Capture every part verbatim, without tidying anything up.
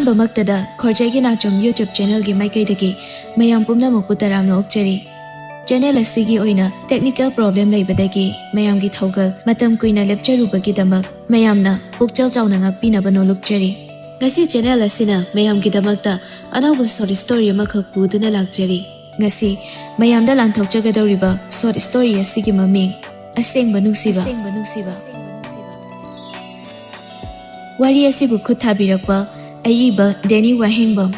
ꯑꯍꯥꯟꯕꯃꯛꯇꯗ ꯈꯣꯔꯖꯥꯏꯒꯤ ꯅꯥꯆꯣꯝ YouTube channelꯒꯤ ꯃꯥꯏꯀꯩꯗꯒꯤ ꯃꯌꯥꯝ ꯄꯨꯝꯅꯃꯛꯄꯨ ꯇꯔꯥꯝꯅ ꯑꯣꯛꯆꯔꯤ꯫ Channel ꯑꯁꯤꯒꯤ ꯑꯣꯏꯅ technical problem ꯂꯩꯕꯗꯒꯤ ꯃꯌꯥꯝꯒꯤ ꯊꯧꯒꯜ ꯃꯇꯝ ꯀꯨꯏꯅ ꯂꯦꯞꯆꯔꯨꯕꯒꯤꯗꯃꯛ ꯃꯌꯥꯝꯅ ꯄꯨꯛꯆꯦꯜ ꯆꯥꯎꯅ ꯉꯥꯛꯄꯤꯅꯕ ꯅꯣꯂꯨꯛꯆꯔꯤ꯫ ꯉꯁꯤ channel ꯑꯁꯤꯅ ꯃꯌꯥꯝꯒꯤꯗꯃꯛꯇ ꯑꯅꯧꯕ short story ꯑꯃꯈꯛ ꯄꯨꯗꯨꯅ ꯂꯥꯛꯆꯔꯤ꯫ ꯉꯁꯤ ꯃꯌꯥꯝꯗ ꯂꯥꯟꯊꯣꯛꯆꯒꯗꯧꯔꯤꯕ short story ꯑꯁꯤꯒꯤ ꯃꯃꯤꯡ ꯑꯁꯦꯡꯕ ꯅꯨꯡꯁꯤꯕ꯫ ꯑꯁꯦꯡꯕ ꯅꯨꯡꯁꯤꯕ꯫ ꯋꯥꯔꯤ ꯑꯁꯤꯕꯨ ꯈꯨꯠ ꯊꯥꯕꯤꯔꯛꯄ ꯑꯏꯕ ꯗꯦꯅꯤ ꯋꯥꯍꯦꯡꯕꯝ꯫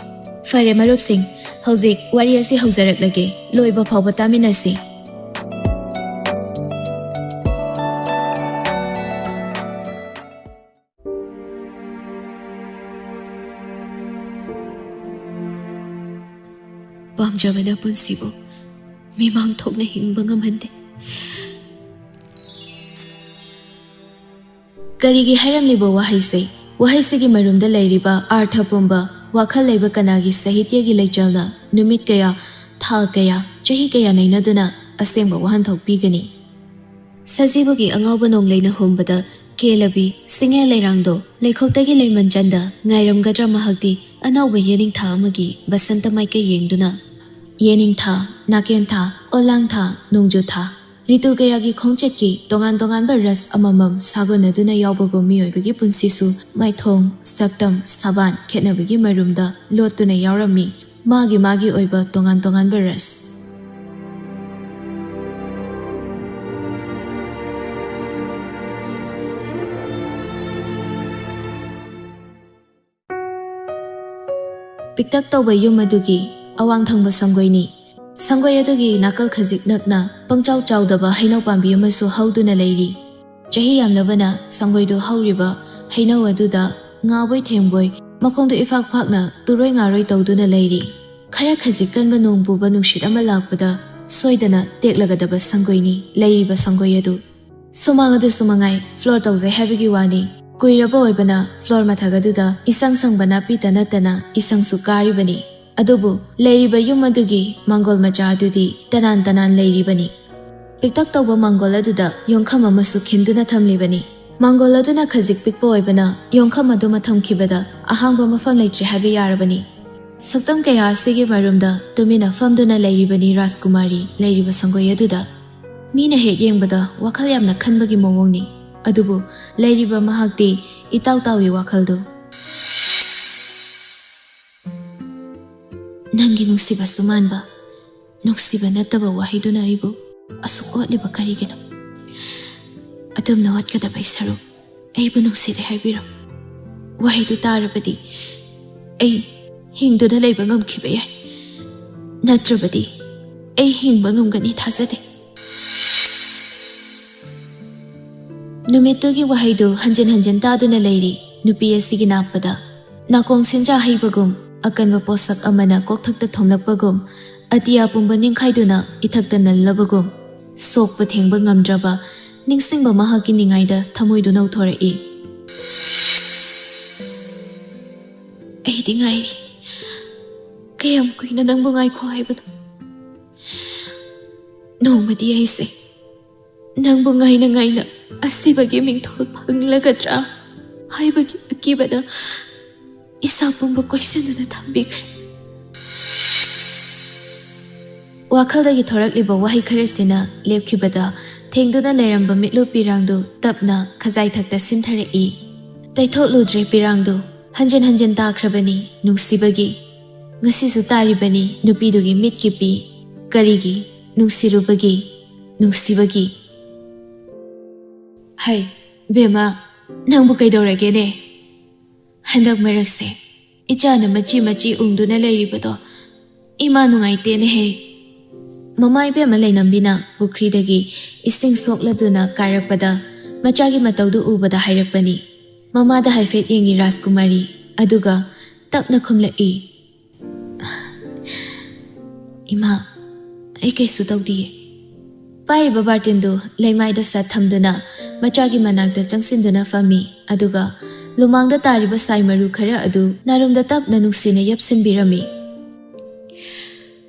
ꯐꯔꯦ ꯃꯔꯨꯞꯁꯤꯡ, ꯍꯧꯖꯤꯛ ꯋꯥꯔꯤ ꯑꯁꯤ ꯍꯧꯖꯔꯛꯂꯒꯦ, ꯂꯣꯏꯕ ꯐꯥꯎꯕ ꯇꯥꯃꯤꯟꯅꯁꯤ꯫ ꯄꯥꯝꯖꯕꯅ ꯄꯨꯟꯁꯤꯕꯨ ꯃꯤꯃꯥꯡ ꯊꯣꯛꯅ ꯍꯤꯡꯕ ꯉꯝꯍꯟꯗꯦ꯫ ꯀꯔꯤꯒꯤ ꯍꯥꯏꯔꯝꯂꯤꯕ ꯋꯥꯍꯩꯁꯦ? ꯋꯥꯍꯩꯁꯤꯒꯤ ꯃꯔꯨꯝꯗ ꯂꯩꯔꯤꯕ ꯑꯥꯔꯊ ꯄꯨꯝꯕ, ꯋꯥꯈꯜ ꯂꯩꯕ ꯀꯅꯥꯒꯤ ꯁꯥꯍꯤꯇ꯭ꯌꯒꯤ ꯂꯩꯆꯜꯅ ꯅꯨꯃꯤꯠ ꯀꯌꯥ, ꯊꯥ ꯀꯌꯥ, ꯆꯍꯤ ꯀꯌꯥ ꯅꯩꯅꯗꯨꯅ ꯑꯁꯦꯡꯕ ꯋꯥꯍꯟꯊꯣꯛ ꯄꯤꯒꯅꯤ? ꯁꯖꯤꯕꯨꯒꯤ ꯑꯉꯥꯎꯕ ꯅꯣꯡꯂꯩꯅ ꯍꯨꯝꯕꯗ ꯀꯦꯜꯂꯕꯤ ꯁꯤꯡꯉꯦꯜ ꯂꯩꯔꯥꯡꯗꯣ ꯂꯩꯈꯣꯛꯇꯒꯤ ꯂꯩꯃꯟ ꯆꯟꯗ ꯉꯥꯏꯔꯝꯒꯗ꯭ꯔꯥ ꯃꯍꯥꯛꯇꯤ ꯑꯅꯧꯕ ꯌꯦꯅꯤꯡꯊꯥ ꯑꯃꯒꯤ ꯕꯁꯟꯇ ꯃꯥꯏꯀꯩ ꯌꯦꯡꯗꯨꯅ? ꯌꯦꯅꯤꯡꯊꯥ, ꯅꯥꯀꯦꯟꯊꯥ, ꯑꯣꯂꯥꯡꯊꯥ, ꯅꯣꯡꯖꯨꯊꯥ, ꯔꯤꯇꯨ ꯀꯌꯥꯒꯤ ꯈꯣꯡꯆꯠꯀꯤ ꯇꯣꯉꯥꯟ ꯇꯣꯉꯥꯟꯕ ꯔꯁ ꯑꯃꯃꯝ ꯁꯥꯒꯣꯟꯅꯗꯨꯅ ꯌꯥꯎꯕꯒꯨꯝ ꯃꯤꯑꯣꯏꯕꯒꯤ ꯄꯨꯟꯁꯤꯁꯨ ꯃꯥꯏꯊꯣꯡ, ꯁꯛꯇꯝ, ꯁꯕꯥꯟ ꯈꯦꯠꯅꯕꯒꯤ ꯃꯔꯨꯝꯗ ꯂꯣꯠꯇꯨꯅ ꯌꯥꯎꯔꯝꯃꯤ꯫ ꯃꯥꯒꯤ ꯃꯥꯒꯤ ꯑꯣꯏꯕ ꯇꯣꯉꯥꯟ ꯇꯣꯉꯥꯟꯕ ꯔꯁ꯫ ꯄꯤꯛꯇꯛ ꯇꯧꯕ ꯌꯨꯝ ꯑꯗꯨꯒꯤ ꯑꯋꯥꯡ ꯊꯪꯕ ꯁꯪꯒꯣꯏꯅꯤ꯫ ꯁꯪꯒꯣꯏ ꯑꯗꯨꯒꯤ ꯅꯥꯀꯜ ꯈꯖꯤꯛ ꯅꯛꯅ ꯄꯪꯆꯥꯎ ꯆꯥꯎꯗꯕ ꯍꯩꯅꯧ ꯄꯥꯝꯕꯤ ꯑꯃꯁꯨ ꯍꯧꯗꯨꯅ ꯂꯩꯔꯤ꯫ ꯆꯍꯤ ꯌꯥꯝꯂꯕꯅ ꯁꯪꯒꯣꯏꯗꯨ ꯍꯧꯔꯤꯕ ꯍꯩꯅꯧ ꯑꯗꯨꯗ ꯉꯥꯕꯣꯏ ꯊꯦꯡꯕꯣꯏ ꯃꯈꯣꯡꯗꯨ ꯏꯐꯥꯛ ꯐꯥꯛꯅ ꯇꯨꯔꯣꯏ ꯉꯥꯔꯣꯏ ꯇꯧꯗꯨꯅ ꯂꯩꯔꯤ꯫ ꯈꯔ ꯈꯖꯤꯛ ꯀꯟꯕ ꯅꯣꯡ ꯄꯨꯕ ꯅꯨꯡꯁꯤꯠ ꯑꯃ ꯂꯥꯛꯄꯗ ꯁꯣꯏꯗꯅ ꯇꯦꯛꯂꯒꯗꯕ ꯁꯪꯒꯣꯏꯅꯤ ꯂꯩꯔꯤꯕ ꯁꯪꯒꯣꯏ ꯑꯗꯨ꯫ ꯁꯨꯃꯥꯡ ꯑꯗꯨꯁꯨ ꯃꯉꯥꯏ floor ꯇꯧꯖꯩ ꯍꯥꯏꯕꯒꯤ ꯋꯥꯅꯤ꯫ ꯀꯨꯏꯔꯕ ꯑꯣꯏꯕꯅ floor ꯃꯊꯛ ꯑꯗꯨꯗ ꯏꯁꯪ ꯁꯪꯕ ꯅꯥꯄꯤꯇ ꯅꯠꯇꯅ ꯏꯁꯪꯁꯨ ꯀꯥꯔꯤꯕꯅꯤ꯫ ꯑꯗꯨꯕꯨ ꯂꯩꯔꯤꯕ ꯌꯨꯝ ꯑꯗꯨꯒꯤ ꯃꯥꯡꯒꯣꯜ ꯃꯆꯥ ꯑꯗꯨꯗꯤ ꯇꯅꯥꯟ ꯇꯅꯥꯟ ꯂꯩꯔꯤꯕꯅꯤ꯫ ꯄꯤꯛꯇꯛ ꯇꯧꯕ ꯃꯥꯡꯒꯣꯜ ꯑꯗꯨꯗ ꯌꯣꯡꯈꯝ ꯑꯃꯁꯨ ꯈꯤꯟꯗꯨꯅ ꯊꯝꯂꯤꯕꯅꯤ꯫ ꯃꯥꯡꯒꯣꯜ ꯑꯗꯨꯅ ꯈꯖꯤꯛ ꯄꯤꯛꯄ ꯑꯣꯏꯕꯅ ꯌꯣꯡꯐꯝ ꯑꯗꯨꯃ ꯊꯝꯈꯤꯕꯗ ꯑꯍꯥꯡꯕ ꯃꯐꯝ ꯂꯩꯇ꯭ꯔꯦ ꯍꯥꯏꯕ ꯌꯥꯔꯕꯅꯤ꯫ ꯁꯛꯇꯝ ꯀꯌꯥ ꯑꯁꯤꯒꯤ ꯃꯔꯨꯝꯗ ꯇꯨꯃꯤꯟꯅ ꯐꯝꯗꯨꯅ ꯂꯩꯔꯤꯕꯅꯤ ꯔꯥꯖꯀꯨꯃꯥꯔꯤ ꯂꯩꯔꯤꯕ ꯁꯪꯒꯣꯏ ꯑꯗꯨꯗ꯫ ꯃꯤꯅ ꯍꯦꯛ ꯌꯦꯡꯕꯗ ꯋꯥꯈꯜ ꯌꯥꯝꯅ ꯈꯟꯕꯒꯤ ꯃꯑꯣꯡꯅꯤ, ꯑꯗꯨꯕꯨ ꯂꯩꯔꯤꯕ ꯃꯍꯥꯛꯇꯤ ꯏꯇꯥꯎ ꯇꯥꯎꯏ ꯋꯥꯈꯜꯗꯨ꯫ ꯅꯪꯒꯤ ꯅꯨꯡꯁꯤꯕꯁꯨ ꯃꯥꯟꯕ, ꯅꯨꯡꯁꯤꯕ ꯅꯠꯇꯕ ꯋꯥꯍꯩꯗꯨꯅ ꯑꯩꯕꯨ ꯑꯁꯨꯛ ꯑꯣꯠꯂꯤꯕ ꯀꯔꯤꯒꯤꯅꯣ? ꯑꯗꯨꯝꯅ ꯑꯣꯠꯀꯗꯕꯩ ꯁꯔꯨꯛ ꯑꯩꯕꯨ ꯅꯨꯡꯁꯤꯗꯦ ꯍꯥꯏꯕꯤꯔꯣ꯫ ꯋꯥꯍꯩꯗꯨ ꯇꯥꯔꯕꯗꯤ ꯑꯩ ꯍꯤꯡꯗꯨꯅ ꯂꯩꯕ ꯉꯝꯈꯤꯕ ꯌꯥꯏ, ꯅꯠꯇ꯭ꯔꯕꯗꯤ ꯑꯩ ꯍꯤꯡꯕ ꯉꯝꯒꯅꯤ ꯊꯥꯖꯗꯦ꯫ ꯅꯨꯃꯤꯠꯇꯨꯒꯤ ꯋꯥꯍꯩꯗꯨ ꯍꯟꯖꯤꯟ ꯍꯟꯖꯤꯟ ꯇꯥꯗꯨꯅ ꯂꯩꯔꯤ ꯅꯨꯄꯤ ꯑꯁꯤꯒꯤ ꯅꯥꯞꯄꯗ꯫ ꯅꯥꯀꯣꯡ ꯁꯦꯟꯖꯥ ꯍꯩꯕꯒꯨꯝ, ꯑꯀꯟꯕ ꯄꯣꯠꯁꯛ ꯑꯃꯅ ꯀꯣꯛꯊꯛꯇ ꯊꯣꯝꯂꯛꯄꯒꯨꯝ, ꯑꯇꯤꯌꯥ ꯄꯨꯝꯕ ꯅꯤꯡꯈꯥꯏꯗꯨꯅ ꯏꯊꯛꯇ ꯅꯜꯂꯕꯒꯨꯝ, ꯁꯣꯛꯄ ꯊꯦꯡꯕ ꯉꯝꯗ꯭ꯔꯕ ꯅꯤꯡꯁꯤꯡꯕ ꯃꯍꯥꯛꯀꯤ ꯅꯤꯡꯉꯥꯏꯗ ꯊꯃꯣꯏꯗꯨ ꯅꯧꯊꯣꯔꯛꯏ꯫ ꯑꯩꯗꯤ ꯉꯥꯏꯔꯤ꯫ ꯀꯌꯥꯝ ꯀꯨꯏꯅ ꯅꯪꯕꯨ ꯉꯥꯏꯈꯣ ꯍꯥꯏꯕꯅꯣ? ꯅꯣꯡꯃꯗꯤ ꯑꯩꯁꯦ ꯅꯪꯕꯨ ꯉꯥꯏꯅ ꯉꯥꯏꯅ ꯑꯁꯤꯕꯒꯤ ꯃꯤꯡꯊꯣꯜ ꯐꯪꯂꯒꯗ꯭ꯔꯥ ꯍꯥꯏꯕꯒꯤ ꯑꯀꯤꯕꯗ ꯏꯁꯥ ꯄꯨꯝꯕ ꯀꯣꯏꯁꯤꯟꯗꯨꯅ ꯊꯝꯕꯤꯈ꯭ꯔꯦ꯫ ꯋꯥꯈꯜꯗꯒꯤ ꯊꯣꯔꯛꯂꯤꯕ ꯋꯥꯍꯩ ꯈꯔꯁꯤꯅ ꯂꯦꯞꯈꯤꯕꯗ, ꯊꯦꯡꯗꯨꯅ ꯂꯩꯔꯝꯕ ꯃꯤꯠꯂꯨ ꯄꯤꯔꯥꯡꯗꯨ ꯇꯞꯅ ꯈꯖꯥꯏꯊꯛꯇ ꯁꯤꯟꯊꯔꯛꯏ꯫ ꯇꯩꯊꯣꯛꯂꯨꯗ꯭ꯔꯦ ꯄꯤꯔꯥꯡꯗꯨ, ꯍꯟꯖꯤꯟ ꯍꯟꯖꯤꯟ ꯇꯥꯈ꯭ꯔꯕꯅꯤ ꯅꯨꯡꯁꯤꯕꯒꯤ꯫ ꯉꯁꯤꯁꯨ ꯇꯥꯔꯤꯕꯅꯤ ꯅꯨꯄꯤꯗꯨꯒꯤ ꯃꯤꯠꯀꯤ ꯄꯤ꯫ ꯀꯔꯤꯒꯤ? ꯅꯨꯡꯁꯤꯔꯨꯕꯒꯤ, ꯅꯨꯡꯁꯤꯕꯒꯤ꯫ ꯍꯩ, ꯕꯦꯝꯃ, ꯅꯪꯕꯨ ꯀꯩꯗꯧꯔꯒꯦꯅꯦ? ꯍꯟꯗꯛ ꯃꯔꯛꯁꯦ ꯏꯆꯥꯅ ꯃꯆꯤ ꯃꯆꯤ ꯎꯪꯗꯨꯅ ꯂꯩꯔꯤꯕꯗꯣ ꯏꯃꯥ ꯅꯨꯡꯉꯥꯏꯇꯦꯅꯦꯍꯦ꯫ ꯃꯃꯥ ꯏꯕꯦꯝꯃ ꯂꯩꯅꯝꯕꯤꯅ ꯄꯨꯈ꯭ꯔꯤꯗꯒꯤ ꯏꯁꯤꯡ ꯁꯣꯛꯂꯗꯨꯅ ꯀꯥꯔꯛꯄꯗ ꯃꯆꯥꯒꯤ ꯃꯇꯧꯗꯨ ꯎꯕꯗ ꯍꯥꯏꯔꯛꯄꯅꯤ꯫ ꯃꯃꯥꯗ ꯍꯥꯏꯐꯦꯠ ꯌꯦꯡꯉꯤ ꯔꯥꯖꯀꯨꯃꯥꯔꯤ, ꯑꯗꯨꯒ ꯇꯞꯅ ꯈꯨꯝꯂꯛꯏ, "ꯏꯃꯥ, ꯑꯩ ꯀꯩꯁꯨ ꯇꯧꯗꯤꯌꯦ"꯫ ꯄꯥꯏꯔꯤꯕ ꯕꯥꯔꯇꯤꯟꯗꯨ ꯂꯩꯃꯥꯏꯗ ꯁꯠ ꯊꯝꯗꯨꯅ ꯃꯆꯥꯒꯤ ꯃꯅꯥꯛꯇ ꯆꯪꯁꯤꯟꯗꯨꯅ ꯐꯝꯃꯤ, ꯑꯗꯨꯒ ꯂꯨꯃꯥꯡꯗ ꯇꯥꯔꯤꯕ ꯁꯥꯏ ꯃꯔꯨ ꯈꯔ ꯑꯗꯨ ꯅꯥꯔꯨꯝꯗ ꯇꯞꯅ ꯅꯨꯡꯁꯤꯅ ꯌꯞꯁꯤꯟꯕꯤꯔꯝꯃꯤ꯫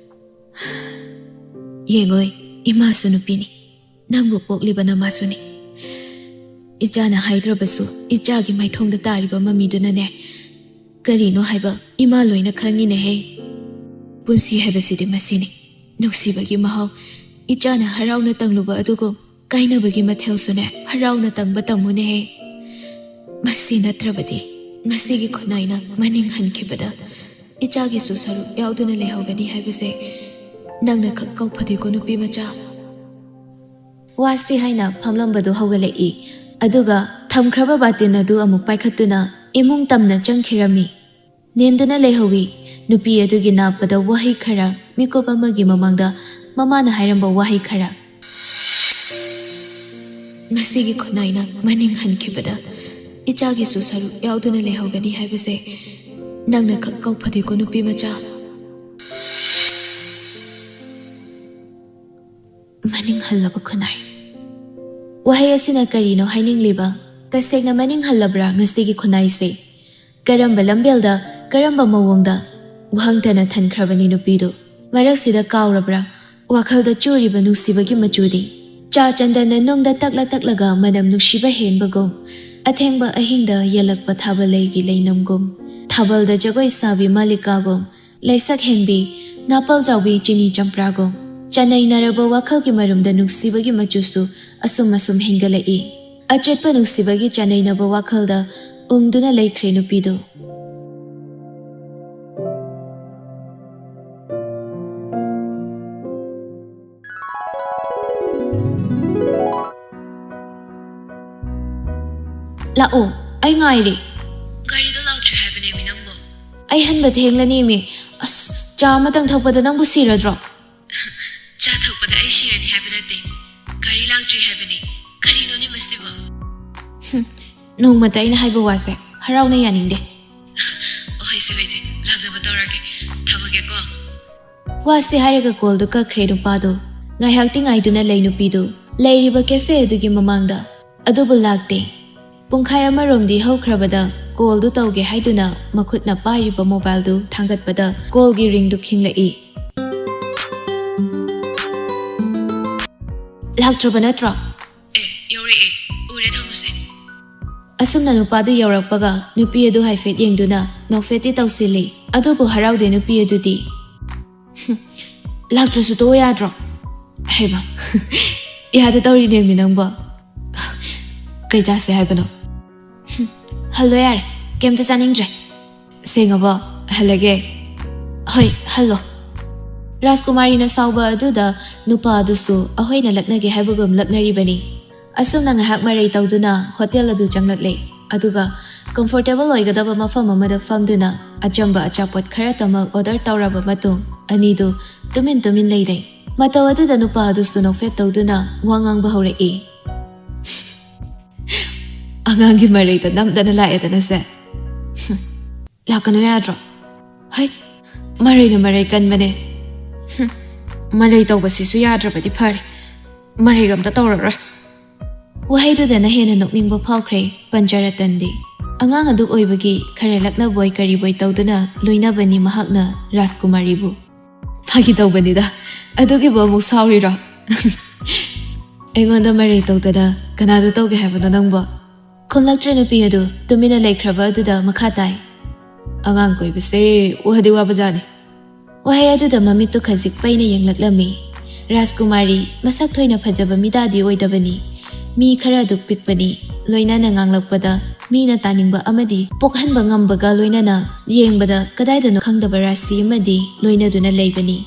"ꯌꯦꯡꯉꯣꯏ, ꯏꯃꯥꯁꯨ ꯅꯨꯄꯤꯅꯤ, ꯅꯪꯕꯨ ꯄꯣꯛꯂꯤꯕ ꯅꯃꯥꯁꯨꯅꯤ꯫ ꯏꯆꯥꯅ ꯍꯥꯏꯗ꯭ꯔꯕꯁꯨ ꯏꯆꯥꯒꯤ ꯃꯥꯏꯊꯣꯡꯗ ꯇꯥꯔꯤꯕ ꯃꯃꯤꯗꯨꯅꯅꯦ꯫ ꯀꯔꯤꯅꯣ ꯍꯥꯏꯕ ꯏꯃꯥ ꯂꯣꯏꯅ ꯈꯪꯉꯤꯅꯦꯍꯦ꯫ ꯄꯨꯟꯁꯤ ꯍꯥꯏꯕꯁꯤꯗꯤ ꯃꯁꯤꯅꯤ꯫ ꯅꯨꯡꯁꯤꯕꯒꯤ ꯃꯍꯥꯎ꯫ ꯏꯆꯥꯅ ꯍꯔꯥꯎꯅ ꯇꯪꯂꯨꯕ ꯑꯗꯨꯒꯨꯝ ꯀꯥꯏꯅꯕꯒꯤ ꯃꯊꯦꯜꯁꯨꯅꯦ ꯍꯔꯥꯎꯅ ꯇꯪꯕ ꯇꯝꯃꯨꯅꯦꯍꯦ꯫ ꯃꯁꯤ ꯅꯠꯇ꯭ꯔꯕꯗꯤ ꯉꯁꯤꯒꯤ ꯈꯨꯟꯅꯥꯏꯅ ꯃꯅꯤꯡ ꯍꯟꯈꯤꯕꯗ ꯏꯆꯥꯒꯤꯁꯨ ꯁꯔꯨꯛ ꯌꯥꯎꯗꯨꯅ ꯂꯩꯍꯧꯒꯅꯤ ꯍꯥꯏꯕꯁꯦ ꯅꯪꯅ ꯈꯛ ꯀꯧꯐꯗꯦꯀꯣ, ꯅꯨꯄꯤ ꯃꯆꯥ꯫ ꯋꯥꯁꯤ ꯍꯥꯏꯅ ꯐꯝꯂꯝꯕꯗꯨ ꯍꯧꯒꯠꯂꯛꯏ꯫ ꯑꯗꯨꯒ ꯊꯝꯈ꯭ꯔꯕ ꯕꯥꯇꯤꯟ ꯑꯗꯨ ꯑꯃꯨꯛ ꯄꯥꯏꯈꯠꯇꯨꯅ ꯏꯃꯨꯡ ꯇꯝꯅ ꯆꯪꯈꯤꯔꯝꯃꯤ꯫ ꯅꯦꯟꯗꯨꯅ ꯂꯩꯍꯧꯏ꯫ ꯅꯨꯄꯤ ꯑꯗꯨꯒꯤ ꯅꯥꯞꯄꯗ ꯋꯥꯍꯩ ꯈꯔ, ꯃꯤꯀꯨꯞ ꯑꯃꯒꯤ ꯃꯃꯥꯡꯗ ꯃꯃꯥꯅ ꯍꯥꯏꯔꯝꯕ ꯋꯥꯍꯩ ꯈꯔ꯫ ꯉꯁꯤꯒꯤ ꯈꯨꯟꯅꯥꯏꯅ ꯃꯅꯤꯡ ꯍꯟꯈꯤꯕꯗ ꯏꯆꯥꯒꯤꯁꯨ ꯁꯔꯨꯛ ꯌꯥꯎꯗꯨꯅ ꯂꯩꯍꯧꯒꯅꯤ ꯍꯥꯏꯕꯁꯦ ꯅꯪꯅ ꯈꯛ ꯀꯧꯐꯗꯦꯀꯣ, ꯅꯨꯄꯤ ꯃꯆꯥ꯫ ꯃꯅꯤꯡ ꯍꯜꯂꯕ ꯈꯨꯟꯅꯥꯏ꯫ ꯋꯥꯍꯩ ꯑꯁꯤꯅ ꯀꯔꯤꯅꯣ ꯍꯥꯏꯅꯤꯡꯂꯤꯕ? ꯇꯁꯦꯡꯅ ꯃꯅꯤꯡ ꯍꯜꯂꯕ꯭ꯔꯥ ꯉꯁꯤꯒꯤ ꯈꯨꯟꯅꯥꯏꯁꯦ? ꯀꯔꯝꯕ ꯂꯝꯕꯦꯜꯗ, ꯀꯔꯝꯕ ꯃꯑꯣꯡꯗ ꯋꯥꯍꯪꯇꯅ ꯊꯟꯈ꯭ꯔꯕꯅꯤ ꯅꯨꯄꯤꯗꯨ? ꯃꯔꯛꯁꯤꯗ ꯀꯥꯎꯔꯕ꯭ꯔꯥ? ꯋꯥꯈꯜꯗ ꯆꯨꯔꯤꯕ ꯅꯨꯡꯁꯤꯕꯒꯤ ꯃꯆꯨꯗꯤ? ꯆꯥ ꯆꯟꯗꯟꯅ ꯅꯨꯡꯗ ꯇꯛꯂ ꯇꯛꯂꯒ ꯃꯅꯝ ꯅꯨꯡꯁꯤꯕ ꯍꯦꯟꯕꯒꯨꯝ, ꯑꯊꯦꯡꯕ ꯑꯍꯤꯡꯗ ꯌꯦꯜꯂꯛꯄ ꯊꯥꯕ ꯂꯩꯒꯤ ꯂꯩꯅꯝꯒꯨꯝ, ꯊꯥꯕꯜꯗ ꯖꯒꯣꯏ ꯁꯥꯕꯤ ꯃꯥꯂꯤꯀꯥꯒꯨꯝ, ꯂꯩꯁꯛ ꯍꯦꯟꯕꯤ, ꯅꯥꯄꯜ ꯆꯥꯎꯕꯤ ꯆꯤꯅꯤ ꯆꯝꯄ꯭ꯔꯥꯒꯨꯝ꯫ ꯆꯅꯩꯅꯔꯕ ꯋꯥꯈꯜꯒꯤ ꯃꯔꯨꯝꯗ ꯅꯨꯡꯁꯤꯕꯒꯤ ꯃꯆꯨꯁꯨ ꯑꯁꯨꯝ ꯑꯁꯨꯝ ꯍꯦꯟꯒꯠꯂꯛꯏ꯫ ꯑꯆꯦꯠꯄ ꯅꯨꯡꯁꯤꯕꯒꯤ ꯆꯅꯩꯅꯕ ꯋꯥꯈꯜꯗ ꯎꯪꯗꯨꯅ ꯂꯩꯈ꯭ꯔꯦ ꯅꯨꯄꯤꯗꯨ꯫ ꯂꯥꯛꯑꯣ, ꯑꯩ ꯉꯥꯏꯔꯦ꯫ ꯒꯥꯔꯤꯗꯣ ꯂꯥꯛꯇ꯭ꯔꯤ ꯍꯥꯏꯕꯅꯦꯃꯤ ꯅꯪꯕꯣ꯫ ꯑꯩ ꯍꯟꯕ ꯊꯦꯡꯂꯅꯦꯃꯤ꯫ ꯑꯁ, ꯆꯥ ꯑꯃꯇꯪ ꯊꯛꯄꯗ ꯅꯪꯕꯨ ꯁꯤꯔꯗ꯭ꯔꯣ? ꯆꯥ ꯊꯛꯄꯗ ꯑꯩ ꯁꯤꯔꯅꯤ ꯍꯥꯏꯕ ꯅꯠꯇꯦ, ꯒꯥꯔꯤ ꯂꯥꯛꯇ꯭ꯔꯤ ꯍꯥꯏꯕꯅꯤ꯫ ꯀꯔꯤꯅꯣꯅꯦ ꯃꯁꯤꯕꯣ? ꯍꯨꯝ, ꯅꯣꯡꯃꯇ ꯑꯩꯅ ꯍꯥꯏꯕ ꯋꯥꯁꯦ ꯍꯔꯥꯎꯅ ꯌꯥꯅꯤꯡꯗꯦ꯫ ꯑꯣ, ꯍꯣꯏꯁꯦ, ꯍꯣꯏꯁꯦ, ꯂꯥꯛꯅꯕ ꯇꯧꯔꯒꯦ꯫ ꯊꯝꯃꯒꯦꯀꯣ꯫ ꯋꯥꯁꯦ ꯍꯥꯏꯔꯒ ꯀꯣꯜꯗꯨ ꯀꯛꯈ꯭ꯔꯦ ꯅꯨꯄꯥꯗꯨ꯫ ꯉꯥꯏꯍꯥꯛꯇꯤ ꯉꯥꯏꯗꯨꯅ ꯂꯩ ꯅꯨꯄꯤꯗꯨ ꯂꯩꯔꯤꯕ ꯀꯦꯐꯦ ꯑꯗꯨꯒꯤ ꯃꯃꯥꯡꯗ, ꯑꯗꯨꯕꯨ ꯂꯥꯛꯇꯦ꯫ ꯄꯨꯡꯈꯥꯏ ꯑꯃꯔꯣꯝꯗꯤ ꯍꯧꯈ꯭ꯔꯕꯗ ꯀꯣꯜꯗꯨ ꯇꯧꯒꯦ ꯍꯥꯏꯗꯨꯅ ꯃꯈꯨꯠꯅ ꯄꯥꯏꯔꯤꯕ ꯃꯣꯕꯥꯏꯜꯗꯨ ꯊꯥꯡꯒꯠꯄꯗ ꯀꯣꯜꯒꯤ ꯔꯤꯡꯗꯨ ꯈꯤꯡꯂꯛꯏ꯫ ꯂꯥꯛꯇ꯭ꯔꯕ ꯅꯠꯇ꯭ꯔꯣ? ꯑꯦ, ꯌꯧꯔꯛꯑꯦ꯫ ꯎꯔꯦ, ꯊꯝꯃꯨꯁꯦ꯫ ꯑꯁꯨꯝꯅ ꯅꯨꯄꯥꯗꯨ ꯌꯧꯔꯛꯄꯒ ꯅꯨꯄꯤ ꯑꯗꯨ ꯍꯥꯏꯐꯦꯠ ꯌꯦꯡꯗꯨꯅ ꯅꯣꯛꯐꯦꯠꯇꯤ ꯇꯧꯁꯤꯜꯂꯤ꯫ ꯑꯗꯨꯕꯨ ꯍꯔꯥꯎꯗꯦ ꯅꯨꯄꯤ ꯑꯗꯨꯗꯤ꯫ "ꯍꯨꯝ, ꯂꯥꯛꯇ꯭ꯔꯁꯨ ꯇꯣꯛꯑꯣ ꯌꯥꯗ꯭ꯔꯣ?" ꯍꯩꯃ, ꯌꯥꯗ ꯇꯧꯔꯤꯅꯦꯃꯤ ꯅꯪꯕꯣ꯫ "ꯀꯩ ꯆꯥꯁꯦ ꯍꯥꯏꯕꯅꯣ?" "ꯍꯨꯝ, ꯍꯜꯂꯣ ꯌꯥꯔꯦ, ꯀꯩꯝꯇ ꯆꯥꯅꯤꯡꯗ꯭ꯔꯦ꯫ ꯁꯦꯡꯉꯕꯣ? ꯍꯜꯂꯒꯦ꯫" "ꯍꯣꯏ, ꯍꯜꯂꯣ꯫" ꯔꯥꯖꯀꯨꯃꯥꯔꯤꯅ ꯁꯥꯎꯕ ꯑꯗꯨꯗ ꯅꯨꯄꯥ ꯑꯗꯨꯁꯨ ꯑꯍꯣꯏꯅ ꯂꯛꯅꯒꯦ ꯍꯥꯏꯕꯒꯨꯝ ꯂꯛꯅꯔꯤꯕꯅꯤ꯫ ꯑꯁꯨꯝꯅ ꯉꯥꯏꯍꯥꯛ ꯃꯔꯩ ꯇꯧꯗꯨꯅ ꯍꯣꯇꯦꯜ ꯑꯗꯨ ꯆꯪꯂꯛꯂꯦ꯫ ꯑꯗꯨꯒ ꯀꯝꯐꯣꯔꯇꯦꯕꯜ ꯑꯣꯏꯒꯗꯕ ꯃꯐꯝ ꯑꯃꯗ ꯐꯝꯗꯨꯅ ꯑꯆꯝꯕ ꯑꯆꯥꯄꯣꯠ ꯈꯔꯇꯃꯛ ꯑꯣꯔꯗꯔ ꯇꯧꯔꯕ ꯃꯇꯨꯡ ꯑꯅꯤꯗꯨ ꯇꯨꯃꯤꯟ ꯇꯨꯃꯤꯟ ꯂꯩꯔꯦ꯫ ꯃꯇꯧ ꯑꯗꯨꯗ ꯅꯨꯄꯥ ꯑꯗꯨꯁꯨ ꯅꯣꯛꯐꯦꯠ ꯇꯧꯗꯨꯅ ꯋꯥ ꯉꯥꯡꯕ ꯍꯧꯔꯛꯏ꯫ "ꯑꯉꯥꯡꯒꯤ ꯃꯔꯩꯗ ꯅꯝꯗꯅ ꯂꯥꯛꯑꯦꯗꯅ ꯁꯦ꯫ ꯍꯨꯝ, ꯂꯥꯛꯀꯅꯨ ꯌꯥꯗ꯭ꯔꯣ? ꯍꯩ, ꯃꯔꯩꯅ ꯃꯔꯩ ꯀꯟꯕꯅꯦ꯫ ꯍꯨꯝ, ꯃꯔꯩ ꯇꯧꯕꯁꯤꯁꯨ ꯌꯥꯗ꯭ꯔꯕꯗꯤ ꯐꯔꯦ꯫ ꯃꯔꯩꯒ ꯑꯝꯇ ꯇꯧꯔꯔꯣꯏ꯫" ꯋꯥꯍꯩꯗꯨꯗꯅ ꯍꯦꯟꯅ ꯅꯣꯛꯅꯤꯡꯕ ꯐꯥꯎꯈ꯭ꯔꯦ ꯄꯟꯆꯔꯇꯟꯗꯤ꯫ ꯑꯉꯥꯡ ꯑꯗꯨ ꯑꯣꯏꯕꯒꯤ ꯈꯔ ꯂꯛꯅꯕꯣꯏ ꯀꯔꯤꯕꯣꯏ ꯇꯧꯗꯨꯅ ꯂꯣꯏꯅꯕꯅꯤ ꯃꯍꯥꯛꯅ ꯔꯥꯖꯀꯨꯃꯥꯔꯤꯕꯨ꯫ "ꯐꯥꯒꯤ ꯇꯧꯕꯅꯤꯗ, ꯑꯗꯨꯒꯤꯕꯨ ꯑꯃꯨꯛ ꯁꯥꯎꯔꯤꯔꯣ?" "ꯑꯩꯉꯣꯟꯗ ꯃꯔꯩ ꯇꯧꯗꯅ ꯀꯅꯥꯗ ꯇꯧꯒꯦ ꯍꯥꯏꯕꯅꯣ ꯅꯪꯕꯣ?" ꯈꯨꯝꯂꯛꯇ꯭ꯔꯦ ꯅꯨꯄꯤ ꯑꯗꯨ ꯇꯨꯃꯤꯟꯅ ꯂꯩꯈ꯭ꯔꯕ ꯑꯗꯨꯗ ꯃꯈꯥ ꯇꯥꯏ꯫ "ꯑꯉꯥꯡ ꯀꯣꯏꯕꯁꯦ ꯋꯥꯗꯤ ꯋꯥꯕꯖꯥꯠꯅꯤ꯫" ꯋꯥꯍꯩ ꯑꯗꯨꯗ ꯃꯃꯤꯠꯇꯨ ꯈꯖꯤꯛ ꯄꯩꯅ ꯌꯦꯡꯂꯛꯂꯝꯃꯤ꯫ ꯔꯥꯖꯀꯨꯃꯥꯔꯤ ꯃꯁꯛ ꯊꯣꯏꯅ ꯐꯖꯕ ꯃꯤꯗꯥꯗꯤ ꯑꯣꯏꯗꯕꯅꯤ꯫ ꯃꯤ ꯈꯔ ꯑꯗꯨꯛ ꯄꯤꯛꯄꯅꯤ꯫ ꯂꯣꯏꯅꯅ ꯉꯥꯡꯂꯛꯄꯗ ꯃꯤꯅ ꯇꯥꯅꯤꯡꯕ ꯑꯃꯗꯤ ꯄꯣꯛꯍꯟꯕ ꯉꯝꯕꯒ ꯂꯣꯏꯅꯅ ꯌꯦꯡꯕꯗ ꯀꯗꯥꯏꯗꯅꯣ ꯈꯪꯗꯕ ꯔꯥꯁꯤ ꯑꯃꯗꯤ ꯂꯣꯏꯅꯗꯨꯅ ꯂꯩꯕꯅꯤ꯫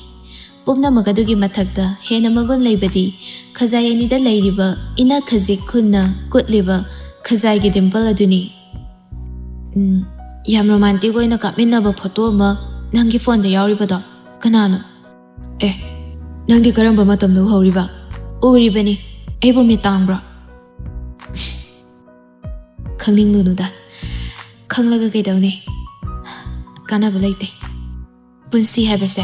ꯄꯨꯝꯅꯃꯛ ꯑꯗꯨꯒꯤ ꯃꯊꯛꯇ ꯍꯦꯟꯅ ꯃꯒꯨꯟ ꯂꯩꯕꯗꯤ ꯈꯖꯥꯏ ꯑꯅꯤꯗ ꯂꯩꯔꯤꯕ ꯏꯅꯛ ꯈꯖꯤꯛ ꯈꯨꯟꯅ ꯀꯨꯠꯂꯤꯕ ꯈꯖꯥꯏꯒꯤ ꯗꯤꯝꯄꯜ ꯑꯗꯨꯅꯤ꯫ "ꯎꯝ, ꯌꯥꯝ ꯔꯣꯃꯥꯟꯇꯤꯛ ꯑꯣꯏꯅ ꯀꯥꯞꯃꯤꯟꯅꯕ ꯐꯣꯇꯣ ꯑꯃ ꯅꯪꯒꯤ ꯐꯣꯟꯗ ꯌꯥꯎꯔꯤꯕꯗꯣ ꯀꯅꯥꯅꯣ?" "ꯑꯦ, ꯅꯪꯗꯤ ꯀꯔꯝꯕ ꯃꯇꯝꯗ ꯎꯍꯧꯔꯤꯕ?" "ꯎꯔꯤꯕꯅꯤ꯫ ꯑꯩꯕꯨ ꯃꯤꯠ ꯇꯥꯡꯕ꯭ꯔꯣ?" "ꯈꯪꯅꯤꯡꯂꯨꯅꯨꯗ꯫ ꯈꯪꯂꯒ ꯀꯩꯗꯧꯅꯤ? ꯀꯥꯟꯅꯕ ꯂꯩꯇꯦ꯫ ꯄꯨꯟꯁꯤ ꯍꯥꯏꯕꯁꯦ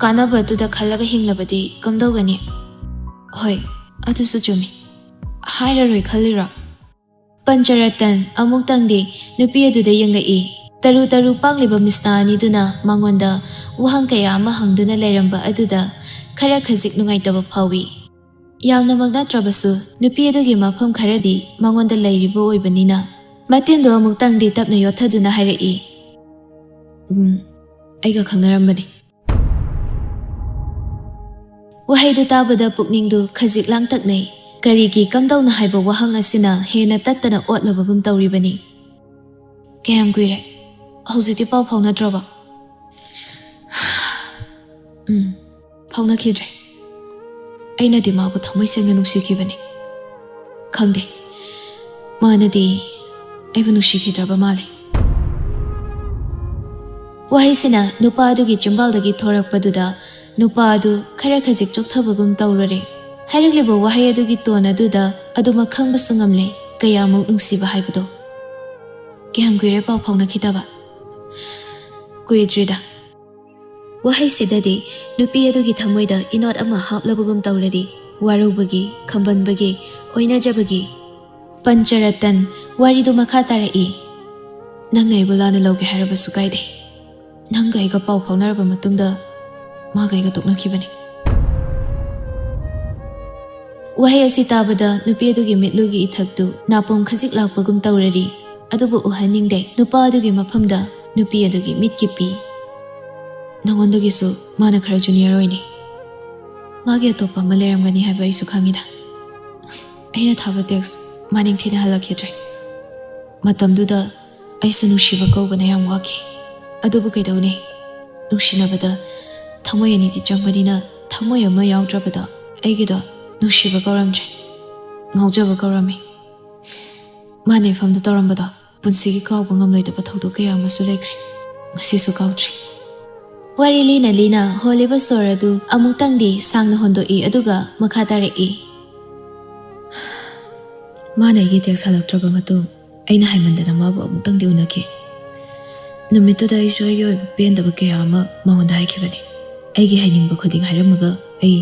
ꯀꯥꯟꯅꯕꯗꯨꯗ ꯈꯜꯂꯒ ꯍꯤꯡꯂꯕꯗꯤ ꯀꯝꯗꯧꯒꯅꯤ?" "ꯍꯣꯏ, ꯑꯗꯨꯁꯨ ꯆꯨꯝꯃꯤ꯫ ꯍꯥꯏꯔꯔꯣꯏ ꯈꯜꯂꯤꯔꯣ?" ꯄꯟꯆꯔꯇꯟ ꯑꯃꯨꯛꯇꯪꯗꯤ ꯅꯨꯄꯤ ꯑꯗꯨꯗ ꯌꯦꯡꯂꯛꯏ꯫ ꯇꯔꯨ ꯇꯔꯨ ꯄꯥꯡꯂꯤꯕ ꯃꯤꯁꯅꯥ ꯑꯅꯤꯗꯨꯅ ꯃꯉꯣꯟꯗ ꯋꯥꯍꯪ ꯀꯌꯥ ꯑꯃ ꯍꯪꯗꯨꯅ ꯂꯩꯔꯝꯕ ꯑꯗꯨꯗ ꯈꯔ ꯈꯖꯤꯛ ꯅꯨꯡꯉꯥꯏꯇꯕ ꯐꯥꯎꯏ꯫ ꯌꯥꯝꯅꯃꯛ ꯅꯠꯇ꯭ꯔꯕꯁꯨ ꯅꯨꯄꯤ ꯑꯗꯨꯒꯤ ꯃꯐꯝ ꯈꯔꯗꯤ ꯃꯉꯣꯟꯗ ꯂꯩꯔꯤꯕ ꯑꯣꯏꯕꯅꯤꯅ ꯃꯇꯤꯟꯗꯨ ꯑꯃꯨꯛꯇꯪꯗꯤ ꯇꯞꯅ ꯌꯣꯠꯊꯗꯨꯅ ꯍꯥꯏꯔꯛꯏ, "ꯎꯝ, ꯑꯩꯒ ꯈꯪꯅꯔꯝꯕꯅꯤ꯫" ꯋꯥꯍꯩꯗꯨ ꯇꯥꯕꯗ ꯄꯨꯛꯅꯤꯡꯗꯨ ꯈꯖꯤꯛ ꯂꯥꯡꯇꯛꯅꯩ꯫ ꯀꯔꯤꯒꯤ ꯀꯝꯗꯧꯅ ꯍꯥꯏꯕ ꯋꯥꯍꯪ ꯑꯁꯤꯅ ꯍꯦꯟꯅ ꯇꯠꯇꯅ ꯑꯣꯠꯂꯕꯒꯨꯝ ꯇꯧꯔꯤꯕꯅꯤ꯫ "ꯀꯌꯥꯝ ꯀꯨꯏꯔꯦ? ꯍꯧꯖꯤꯛꯇꯤ ꯄꯥꯎ ꯐꯥꯎꯅꯗ꯭ꯔꯕꯣ?" "ꯎꯝ, ꯐꯥꯎꯅꯈꯤꯗ꯭ꯔꯦ꯫ ꯑꯩꯅꯗꯤ ꯃꯥꯕꯨ ꯊꯃꯣꯏ ꯁꯦꯡꯅ ꯅꯨꯡꯁꯤꯈꯤꯕꯅꯤ꯫ ꯈꯪꯗꯦ, ꯃꯥꯅꯗꯤ ꯑꯩꯕꯨ ꯅꯨꯡꯁꯤꯈꯤꯗ꯭ꯔꯕ ꯃꯥꯜꯂꯤ꯫" ꯋꯥꯍꯩꯁꯤꯅ ꯅꯨꯄꯥ ꯑꯗꯨꯒꯤ ꯆꯤꯝꯕꯥꯜꯗꯒꯤ ꯊꯣꯔꯛꯄꯗꯨꯗ ꯅꯨꯄꯥ ꯑꯗꯨ ꯈꯔ ꯈꯖꯤꯛ ꯆꯣꯛꯊꯕꯒꯨꯝ ꯇꯧꯔꯨꯔꯦ꯫ ꯍꯥꯏꯔꯛꯂꯤꯕ ꯋꯥꯍꯩ ꯑꯗꯨꯒꯤ ꯇꯣꯟ ꯑꯗꯨꯗ ꯑꯗꯨꯃꯛ ꯈꯪꯕꯁꯨ ꯉꯝꯂꯦ, ꯀꯌꯥꯃꯨꯛ ꯅꯨꯡꯁꯤꯕ ꯍꯥꯏꯕꯗꯣ꯫ "ꯀꯌꯥꯝ ꯀꯨꯏꯔꯦ ꯄꯥꯎ ꯐꯥꯎꯅꯈꯤꯗꯕ?" "ꯀꯨꯏꯗ꯭ꯔꯤꯗ꯫" ꯋꯥꯍꯩꯁꯤꯗꯗꯤ ꯅꯨꯄꯤ ꯑꯗꯨꯒꯤ ꯊꯃꯣꯏꯗ ꯏꯅꯣꯠ ꯑꯃ ꯍꯥꯞꯂꯕꯒꯨꯝ ꯇꯧꯔꯔꯤ꯫ ꯋꯥꯔꯧꯕꯒꯤ, ꯈꯝꯕꯟꯕꯒꯤ, ꯑꯣꯏꯅꯖꯕꯒꯤ꯫ ꯄꯟꯆꯔꯇꯟ ꯋꯥꯔꯤꯗꯨ ꯃꯈꯥ ꯇꯥꯔꯛꯏ, "ꯅꯪꯅ ꯑꯩꯕꯨ ꯂꯥꯟꯅ ꯂꯧꯒꯦ ꯍꯥꯏꯔꯕꯁꯨ ꯀꯥꯏꯗꯦ꯫ ꯅꯪꯒ ꯑꯩꯒ ꯄꯥꯎ ꯐꯥꯎꯅꯔꯕ ꯃꯇꯨꯡꯗ ꯃꯥꯒ ꯑꯩꯒ ꯇꯣꯛꯅꯈꯤꯕꯅꯤ꯫" ꯋꯥꯍꯩ ꯑꯁꯤ ꯇꯥꯕꯗ ꯅꯨꯄꯤ ꯑꯗꯨꯒꯤ ꯃꯤꯠꯂꯨꯒꯤ ꯏꯊꯛꯇꯨ ꯅꯥꯄꯣꯝ ꯈꯖꯤꯛ ꯂꯥꯛꯄꯒꯨꯝ ꯇꯧꯔꯔꯤ, ꯑꯗꯨꯕꯨ ꯎꯍꯟꯅꯤꯡꯗꯦ꯫ ꯅꯨꯄꯥ ꯑꯗꯨꯒꯤ ꯃꯐꯝꯗ ꯅꯨꯄꯤ ꯑꯗꯨꯒꯤ ꯃꯤꯠꯀꯤ ꯄꯤ꯫ "ꯅꯉꯣꯟꯗꯒꯤꯁꯨ ꯃꯥꯅ ꯈꯔ ꯖꯨꯅꯤꯌꯔ ꯑꯣꯏꯅꯤ꯫ ꯃꯥꯒꯤ ꯑꯇꯣꯞꯄ ꯑꯃ ꯂꯩꯔꯝꯒꯅꯤ ꯍꯥꯏꯕ ꯑꯩꯁꯨ ꯈꯪꯉꯤꯗ꯫ ꯑꯩꯅ ꯊꯥꯕ ꯇꯦꯛꯁ ꯃꯥ ꯅꯤꯡꯊꯤꯅ ꯍꯜꯂꯛꯈꯤꯗ꯭ꯔꯦ꯫ ꯃꯇꯝꯗꯨꯗ ꯑꯩꯁꯨ ꯅꯨꯡꯁꯤꯕ ꯀꯧꯕꯅ ꯌꯥꯝ ꯋꯥꯈꯤ꯫ ꯑꯗꯨꯕꯨ ꯀꯩꯗꯧꯅꯤ? ꯅꯨꯡꯁꯤꯅꯕꯗ ꯊꯃꯣꯏ ꯑꯅꯤꯗꯤ ꯆꯪꯕꯅꯤꯅ ꯊꯃꯣꯏ ꯑꯃ ꯌꯥꯎꯗ꯭ꯔꯕꯗ ꯑꯩꯒꯤꯗꯣ ꯅꯨꯡꯁꯤꯕ ꯀꯧꯔꯝꯗ꯭ꯔꯦ, ꯉꯥꯎꯖꯕ ꯀꯧꯔꯝꯃꯤ꯫ ꯃꯥꯅ ꯏꯐꯝꯗ ꯇꯧꯔꯝꯕꯗꯣ ꯄꯨꯟꯁꯤꯒꯤ ꯀꯥꯎꯕ ꯉꯝꯂꯣꯏꯗꯕ ꯊꯧꯗꯣꯛ ꯀꯌꯥ ꯑꯃꯁꯨ ꯂꯩꯈ꯭ꯔꯦ꯫ ꯉꯁꯤꯁꯨ ꯀꯥꯎꯗ꯭ꯔꯤ꯫" ꯋꯥꯔꯤ ꯂꯤꯅ ꯂꯤꯅ ꯍꯣꯜꯂꯤꯕ ꯁꯣꯔ ꯑꯗꯨ ꯑꯃꯨꯛꯇꯪꯗꯤ ꯁꯥꯡꯅ ꯍꯣꯟꯗꯣꯛꯏ, ꯑꯗꯨꯒ ꯃꯈꯥ ꯇꯥꯔꯛꯏ꯫ "ꯃꯥꯅ ꯑꯩꯒꯤ ꯇꯦꯛꯁ ꯍꯜꯂꯛꯇ꯭ꯔꯕ ꯃꯇꯨꯡ ꯑꯩꯅ ꯍꯥꯏꯃꯟꯗꯅ ꯃꯥꯕꯨ ꯑꯃꯨꯛꯇꯪꯗꯤ ꯎꯅꯈꯤ꯫ ꯅꯨꯃꯤꯠꯇꯨꯗ ꯑꯩꯁꯨ ꯑꯩꯒꯤ ꯑꯣꯏꯕ ꯄꯦꯟꯗꯕ ꯀꯌꯥ ꯑꯃ ꯃꯉꯣꯟꯗ ꯍꯥꯏꯈꯤꯕꯅꯤ꯫ ꯑꯩꯒꯤ ꯍꯥꯏꯅꯤꯡꯕ ꯈꯨꯗꯤꯡ ꯍꯥꯏꯔꯝꯃꯒ ꯑꯩ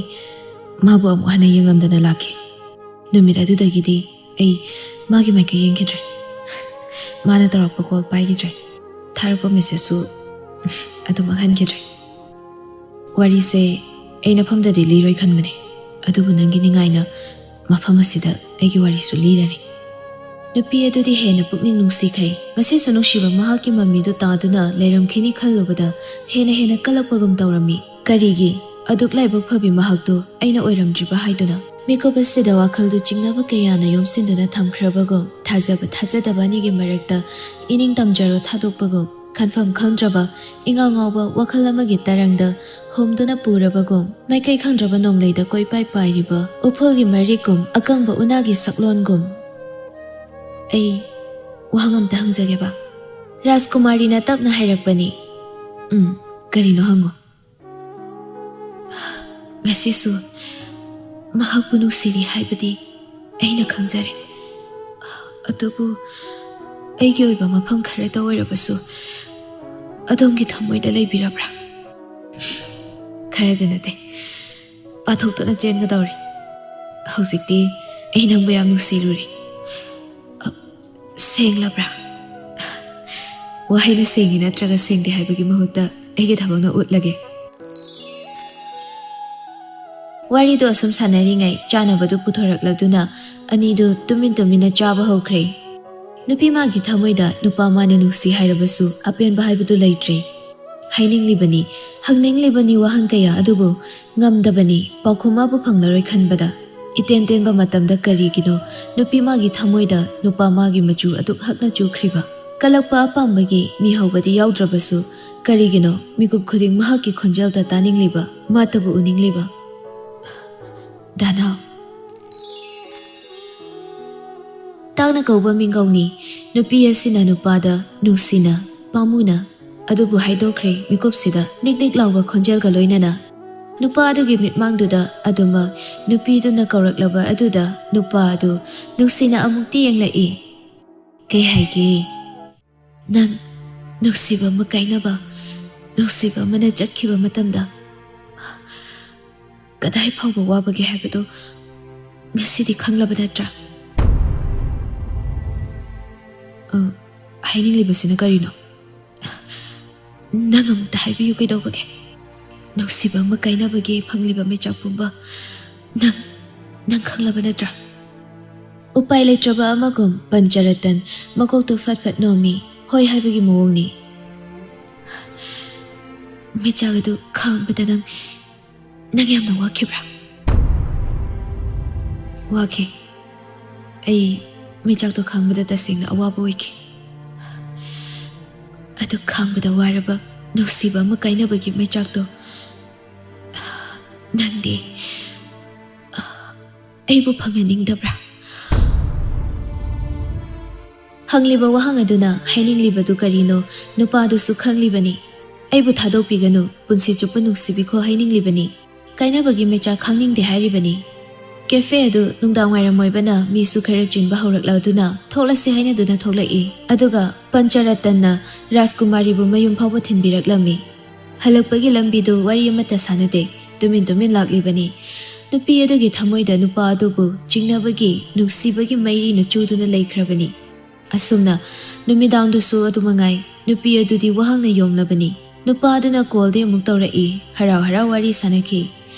ꯃꯥꯕꯨ ꯑꯃꯨꯛ ꯍꯟꯅ ꯌꯦꯡꯂꯝꯗꯅ ꯂꯥꯛꯈꯤ꯫ ꯅꯨꯃꯤꯠ ꯑꯗꯨꯗꯒꯤꯗꯤ ꯑꯩ ꯃꯥꯒꯤ ꯃꯥꯏꯀꯩ ꯌꯦꯡꯈꯤꯗ꯭ꯔꯦ꯫ ꯃꯥꯅ ꯇꯧꯔꯛꯄ ꯀꯣꯜ ꯄꯥꯏꯈꯤꯗ꯭ꯔꯦ꯫ ꯊꯥꯔꯛꯄ ꯃꯦꯁꯦꯖꯁꯨ ꯑꯗꯨꯃꯛ ꯍꯟꯈꯤꯗ꯭ꯔꯦ꯫ ꯋꯥꯔꯤꯁꯦ ꯑꯩ ꯅꯐꯝꯗꯗꯤ ꯂꯤꯔꯣꯏ ꯈꯟꯕꯅꯦ, ꯑꯗꯨꯕꯨ ꯅꯪꯒꯤ ꯅꯤꯡꯉꯥꯏꯅ ꯃꯐꯝ ꯑꯁꯤꯗ ꯑꯩꯒꯤ ꯋꯥꯔꯤꯁꯨ ꯂꯤꯔꯅꯤ꯫ ꯅꯨꯄꯤ ꯑꯗꯨꯗꯤ ꯍꯦꯟꯅ ꯄꯨꯛꯅꯤꯡ ꯅꯨꯡꯁꯤꯈ꯭ꯔꯦ꯫ ꯉꯁꯤꯁꯨ ꯅꯨꯡꯁꯤꯕ ꯃꯍꯥꯛꯀꯤ ꯃꯃꯤꯗꯨ ꯇꯥꯗꯨꯅ ꯂꯩꯔꯝꯈꯤꯅꯤ ꯈꯜꯂꯨꯕꯗ ꯍꯦꯟꯅ ꯍꯦꯟꯅ ꯀꯜꯂꯛꯄꯒꯨꯝ ꯇꯧꯔꯝꯃꯤ꯫ ꯀꯔꯤꯒꯤ? ꯑꯗꯨꯛ ꯂꯥꯏꯕꯛ ꯐꯕꯤ ꯃꯍꯥꯛꯇꯨ ꯑꯩꯅ ꯑꯣꯏꯔꯝꯗ꯭ꯔꯤꯕ ꯍꯥꯏꯗꯨꯅ꯫ ꯃꯤꯀꯨꯞ ꯑꯁꯤꯗ ꯋꯥꯈꯜꯗꯨ ꯆꯤꯡꯅꯕ ꯀꯌꯥꯅ ꯌꯣꯝꯁꯤꯟꯗꯨꯅ ꯊꯝꯈ꯭ꯔꯕꯒꯨꯝ, ꯊꯥꯖꯕ ꯊꯥꯖꯗꯕ ꯑꯅꯤꯒꯤ ꯃꯔꯛꯇ ꯏꯅꯤꯡ ꯇꯝꯖꯔꯣ ꯊꯥꯗꯣꯛꯄꯒꯨꯝ, ꯈꯟꯐꯝ ꯈꯪꯗ꯭ꯔꯕ ꯏꯉꯥꯎ ꯉꯥꯎꯕ ꯋꯥꯈꯜ ꯑꯃꯒꯤ ꯇꯔꯪꯗ ꯍꯣꯝꯗꯨꯅ ꯄꯨꯔꯕꯒꯨꯝ, ꯃꯥꯏꯀꯩ ꯈꯪꯗ꯭ꯔꯕ ꯅꯣꯡꯂꯩꯗ ꯀꯣꯏꯄꯥꯏ ꯄꯥꯏꯔꯤꯕ ꯎꯐꯨꯜꯒꯤ ꯃꯔꯤꯛꯀꯨꯝ, ꯑꯀꯪꯕ ꯎꯅꯥꯒꯤ ꯁꯛꯂꯣꯟꯒꯨꯝ꯫ ꯑꯩ ꯋꯥꯍꯪ ꯑꯝꯇ ꯍꯪꯖꯒꯦꯕ꯫ ꯔꯥꯖꯀꯨꯃꯥꯔꯤꯅ ꯇꯞꯅ ꯍꯥꯏꯔꯛꯄꯅꯤ꯫ ꯎꯝ, ꯀꯔꯤꯅꯣ ꯍꯪꯉꯣ꯫ ꯉꯁꯤꯁꯨ ꯃꯍꯥꯛꯄꯨ ꯅꯨꯡꯁꯤꯔꯤ ꯍꯥꯏꯕꯗꯤ ꯑꯩꯅ ꯈꯪꯖꯔꯦ꯫ ꯑꯗꯨꯕꯨ ꯑꯩꯒꯤ ꯑꯣꯏꯕ ꯃꯐꯝ ꯈꯔꯗ ꯑꯣꯏꯔꯕꯁꯨ ꯑꯗꯣꯝꯒꯤ ꯊꯃꯣꯏꯗ ꯂꯩꯕꯤꯔꯕ꯭ꯔꯥ? ꯈꯔꯗ ꯅꯠꯇꯦ, ꯄꯥꯊꯣꯛꯇꯨꯅ ꯆꯦꯟꯒꯗꯧꯔꯦ꯫ ꯍꯧꯖꯤꯛꯇꯤ ꯑꯩ ꯅꯪꯕꯨ ꯌꯥꯝ ꯅꯨꯡꯁꯤꯔꯨꯔꯦ꯫ ꯑ, ꯁꯦꯡꯂꯕ꯭ꯔꯥ? ꯋꯥꯍꯩꯅ ꯁꯦꯡꯉꯤ ꯅꯠꯇ꯭ꯔꯒ ꯁꯦꯡꯗꯦ ꯍꯥꯏꯕꯒꯤ ꯃꯍꯨꯠꯇ ꯑꯩꯒꯤ ꯊꯕꯛꯅ ꯎꯠꯂꯒꯦ꯫ ꯋꯥꯔꯤꯗꯨ ꯑꯁꯨꯝ ꯁꯥꯟꯅꯔꯤꯉꯩ ꯆꯥꯅꯕꯗꯨ ꯄꯨꯊꯣꯔꯛꯂꯗꯨꯅ ꯑꯅꯤꯗꯨ ꯇꯨꯃꯤꯟ ꯇꯨꯃꯤꯟꯅ ꯆꯥꯕ ꯍꯧꯈ꯭ꯔꯦ꯫ ꯅꯨꯄꯤ ꯃꯥꯒꯤ ꯊꯃꯣꯏꯗ ꯅꯨꯄꯥ ꯃꯥꯅ ꯅꯨꯡꯁꯤ ꯍꯥꯏꯔꯕꯁꯨ ꯑꯄꯦꯟꯕ ꯍꯥꯏꯕꯗꯨ ꯂꯩꯇ꯭ꯔꯦ꯫ ꯍꯥꯏꯅꯤꯡꯂꯤꯕꯅꯤ, ꯍꯪꯅꯤꯡꯂꯤꯕꯅꯤ ꯋꯥꯍꯪ ꯀꯌꯥ ꯑꯗꯨꯕꯨ ꯉꯝꯗꯕꯅꯤ, ꯄꯥꯎꯈꯨꯝ ꯑꯃꯕꯨ ꯐꯪꯂꯔꯣꯏ ꯈꯟꯕꯗ꯫ ꯏꯇꯦꯟ ꯇꯦꯟꯕ ꯃꯇꯝꯗ ꯀꯔꯤꯒꯤꯅꯣ ꯅꯨꯄꯤ ꯃꯥꯒꯤ ꯊꯃꯣꯏꯗ ꯅꯨꯄꯥ ꯃꯥꯒꯤ ꯃꯆꯨ ꯑꯗꯨꯛ ꯍꯛꯅ ꯆꯨꯈ꯭ꯔꯤꯕ? ꯀꯜꯂꯛꯄ ꯑꯄꯥꯝꯕꯒꯤ ꯃꯤꯍꯧꯕꯗꯤ ꯌꯥꯎꯗ꯭ꯔꯕꯁꯨ ꯀꯔꯤꯒꯤꯅꯣ ꯃꯤꯀꯨꯞ ꯈꯨꯗꯤꯡ ꯃꯍꯥꯛꯀꯤ ꯈꯣꯟꯖꯦꯜꯗ ꯇꯥꯅꯤꯡꯂꯤꯕ, ꯃꯥꯇꯕꯨ ꯎꯅꯤꯡꯂꯤꯕ? ꯗꯥꯅꯥꯎ꯫ ꯇꯥꯡꯅ ꯀꯧꯕ ꯃꯤꯡꯒꯧꯅꯤ꯫ ꯅꯨꯄꯤ ꯑꯁꯤꯅ ꯅꯨꯄꯥꯗ ꯅꯨꯡꯁꯤꯅ, ꯄꯥꯝꯃꯨꯅ, ꯑꯗꯨꯕꯨ ꯍꯥꯏꯗꯣꯛꯈ꯭ꯔꯦ ꯃꯤꯀꯨꯞꯁꯤꯗ ꯅꯤꯛ ꯅꯤꯛ ꯂꯥꯎꯕ ꯈꯣꯟꯖꯦꯜꯒ ꯂꯣꯏꯅꯅ꯫ ꯅꯨꯄꯥ ꯑꯗꯨꯒꯤ ꯃꯤꯠꯃꯥꯡꯗꯨꯗ ꯑꯗꯨꯃꯛ ꯅꯨꯄꯤꯗꯨꯅ ꯀꯧꯔꯛꯂꯕ ꯑꯗꯨꯗ ꯅꯨꯄꯥ ꯑꯗꯨ ꯅꯨꯡꯁꯤꯅ ꯑꯃꯨꯛꯇꯤ ꯌꯦꯡꯂꯛꯏ꯫ "ꯀꯩ ꯍꯥꯏꯒꯦ? ꯅꯪ ꯅꯨꯡꯁꯤꯕ ꯑꯃ ꯀꯥꯏꯅꯕ, ꯅꯨꯡꯁꯤꯕ ꯑꯃꯅ ꯆꯠꯈꯤꯕ ꯃꯇꯝꯗ ꯀꯗꯥꯏ ꯐꯥꯎꯕ ꯋꯥꯕꯒꯦ ꯍꯥꯏꯕꯗꯨ ꯉꯁꯤꯗꯤ ꯈꯪꯂꯕ ꯅꯠꯇ꯭ꯔꯥ?" ꯑ, ꯍꯥꯏꯅꯤꯡꯂꯤꯕꯁꯤꯅ ꯀꯔꯤꯅꯣ? ꯅꯪ ꯑꯃꯨꯛꯇ ꯍꯥꯏꯕꯤꯌꯨ ꯀꯩꯗꯧꯕꯒꯦ? ꯅꯨꯡꯁꯤꯕ ꯑꯃ ꯀꯥꯏꯅꯕꯒꯤ ꯐꯪꯂꯤꯕ ꯃꯩꯆꯥꯛ ꯄꯨꯝꯕ ꯅꯪ, ꯅꯪ ꯈꯪꯂꯕ ꯅꯠꯇ꯭ꯔꯥ? ꯎꯄꯥꯏ ꯂꯩꯇ꯭ꯔꯕ ꯑꯃꯒꯨꯝ ꯄꯟꯆꯔꯇꯟ ꯃꯀꯣꯛꯇꯨ ꯐꯠ ꯐꯠ ꯅꯣꯝꯃꯤ꯫ ꯍꯣꯏ ꯍꯥꯏꯕꯒꯤ ꯃꯑꯣꯡꯅꯤ꯫ "ꯃꯩꯆꯥꯛ ꯑꯗꯨ ꯈꯥꯡꯕꯗ ꯅꯪ, ꯅꯪ ꯌꯥꯝꯅ ꯋꯥꯈꯤꯕ꯭ꯔꯥ?" "ꯋꯥꯈꯤ꯫ ꯑꯩ ꯃꯩꯆꯥꯛꯇꯣ ꯈꯥꯡꯕꯗ ꯇꯁꯦꯡꯅ ꯑꯋꯥꯕ ꯑꯣꯏꯈꯤ꯫ ꯑꯗꯨ ꯈꯥꯡꯕꯗ ꯋꯥꯔꯕ ꯅꯨꯡꯁꯤꯕ ꯑꯃ ꯀꯥꯏꯅꯕꯒꯤ ꯃꯩꯆꯥꯛꯇꯣ ꯅꯪꯗꯤ ꯑꯩꯕꯨ ꯐꯪꯍꯟꯅꯤꯡꯗꯕ꯭ꯔꯥ?" ꯍꯪꯂꯤꯕ ꯋꯥꯍꯪ ꯑꯗꯨꯅ ꯍꯥꯏꯅꯤꯡꯂꯤꯕꯗꯨ ꯀꯔꯤꯅꯣ ꯅꯨꯄꯥꯗꯨꯁꯨ ꯈꯪꯂꯤꯕꯅꯤ꯫ "ꯑꯩꯕꯨ ꯊꯥꯗꯣꯛꯄꯤꯒꯅꯨ, ꯄꯨꯟꯁꯤ ꯆꯨꯞꯄ ꯅꯨꯡꯁꯤꯕꯤꯈꯣ" ꯍꯥꯏꯅꯤꯡꯂꯤꯕꯅꯤ꯫ ꯀꯥꯏꯅꯕꯒꯤ ꯃꯩꯆꯥꯛ ꯈꯥꯡꯅꯤꯡꯗꯦ ꯍꯥꯏꯔꯤꯕꯅꯤ꯫ ꯀꯦꯐꯦ ꯑꯗꯨ ꯅꯨꯡꯗꯥꯡ ꯋꯥꯏꯔꯝ ꯑꯣꯏꯕꯅ ꯃꯤꯁꯨ ꯈꯔ ꯆꯤꯟꯕ ꯍꯧꯔꯛꯂꯗꯨꯅ ꯊꯣꯛꯂꯁꯤ ꯍꯥꯏꯅꯗꯨꯅ ꯊꯣꯛꯂꯛꯏ꯫ ꯑꯗꯨꯒ ꯄꯟꯆꯔꯇꯟꯅ ꯔꯥꯖꯀꯨꯃꯥꯔꯤꯕꯨ ꯃꯌꯨꯝ ꯐꯥꯎꯕ ꯊꯤꯟꯕꯤꯔꯛꯂꯝꯃꯤ꯫ ꯍꯜꯂꯛꯄꯒꯤ ꯂꯝꯕꯤꯗꯨ ꯋꯥꯔꯤ ꯑꯃꯠꯇ ꯁꯥꯅꯗꯦ꯫ ꯇꯨꯃꯤꯟ ꯇꯨꯃꯤꯟ ꯂꯥꯛꯂꯤꯕꯅꯤ꯫ ꯅꯨꯄꯤ ꯑꯗꯨꯒꯤ ꯊꯃꯣꯏꯗ ꯅꯨꯄꯥ ꯑꯗꯨꯕꯨ ꯆꯤꯡꯅꯕꯒꯤ, ꯅꯨꯡꯁꯤꯕꯒꯤ ꯃꯩꯔꯤꯅ ꯆꯨꯗꯨꯅ ꯂꯩꯈ꯭ꯔꯕꯅꯤ꯫ ꯑꯁꯨꯝꯅ ꯅꯨꯃꯤꯗꯥꯡꯗꯨꯁꯨ ꯑꯗꯨꯃꯉꯥꯏ꯫ ꯅꯨꯄꯤ ꯑꯗꯨꯗꯤ ꯋꯥꯍꯪꯅ ꯌꯣꯝꯂꯕꯅꯤ꯫ ꯅꯨꯄꯥ ꯑꯗꯨꯅ ꯀꯣꯜꯗꯤ ꯑꯃꯨꯛ ꯇꯧꯔꯛꯏ꯫ ꯍꯔꯥꯎ ꯍꯔꯥꯎ ꯋꯥꯔꯤ ꯁꯥꯅꯈꯤ꯫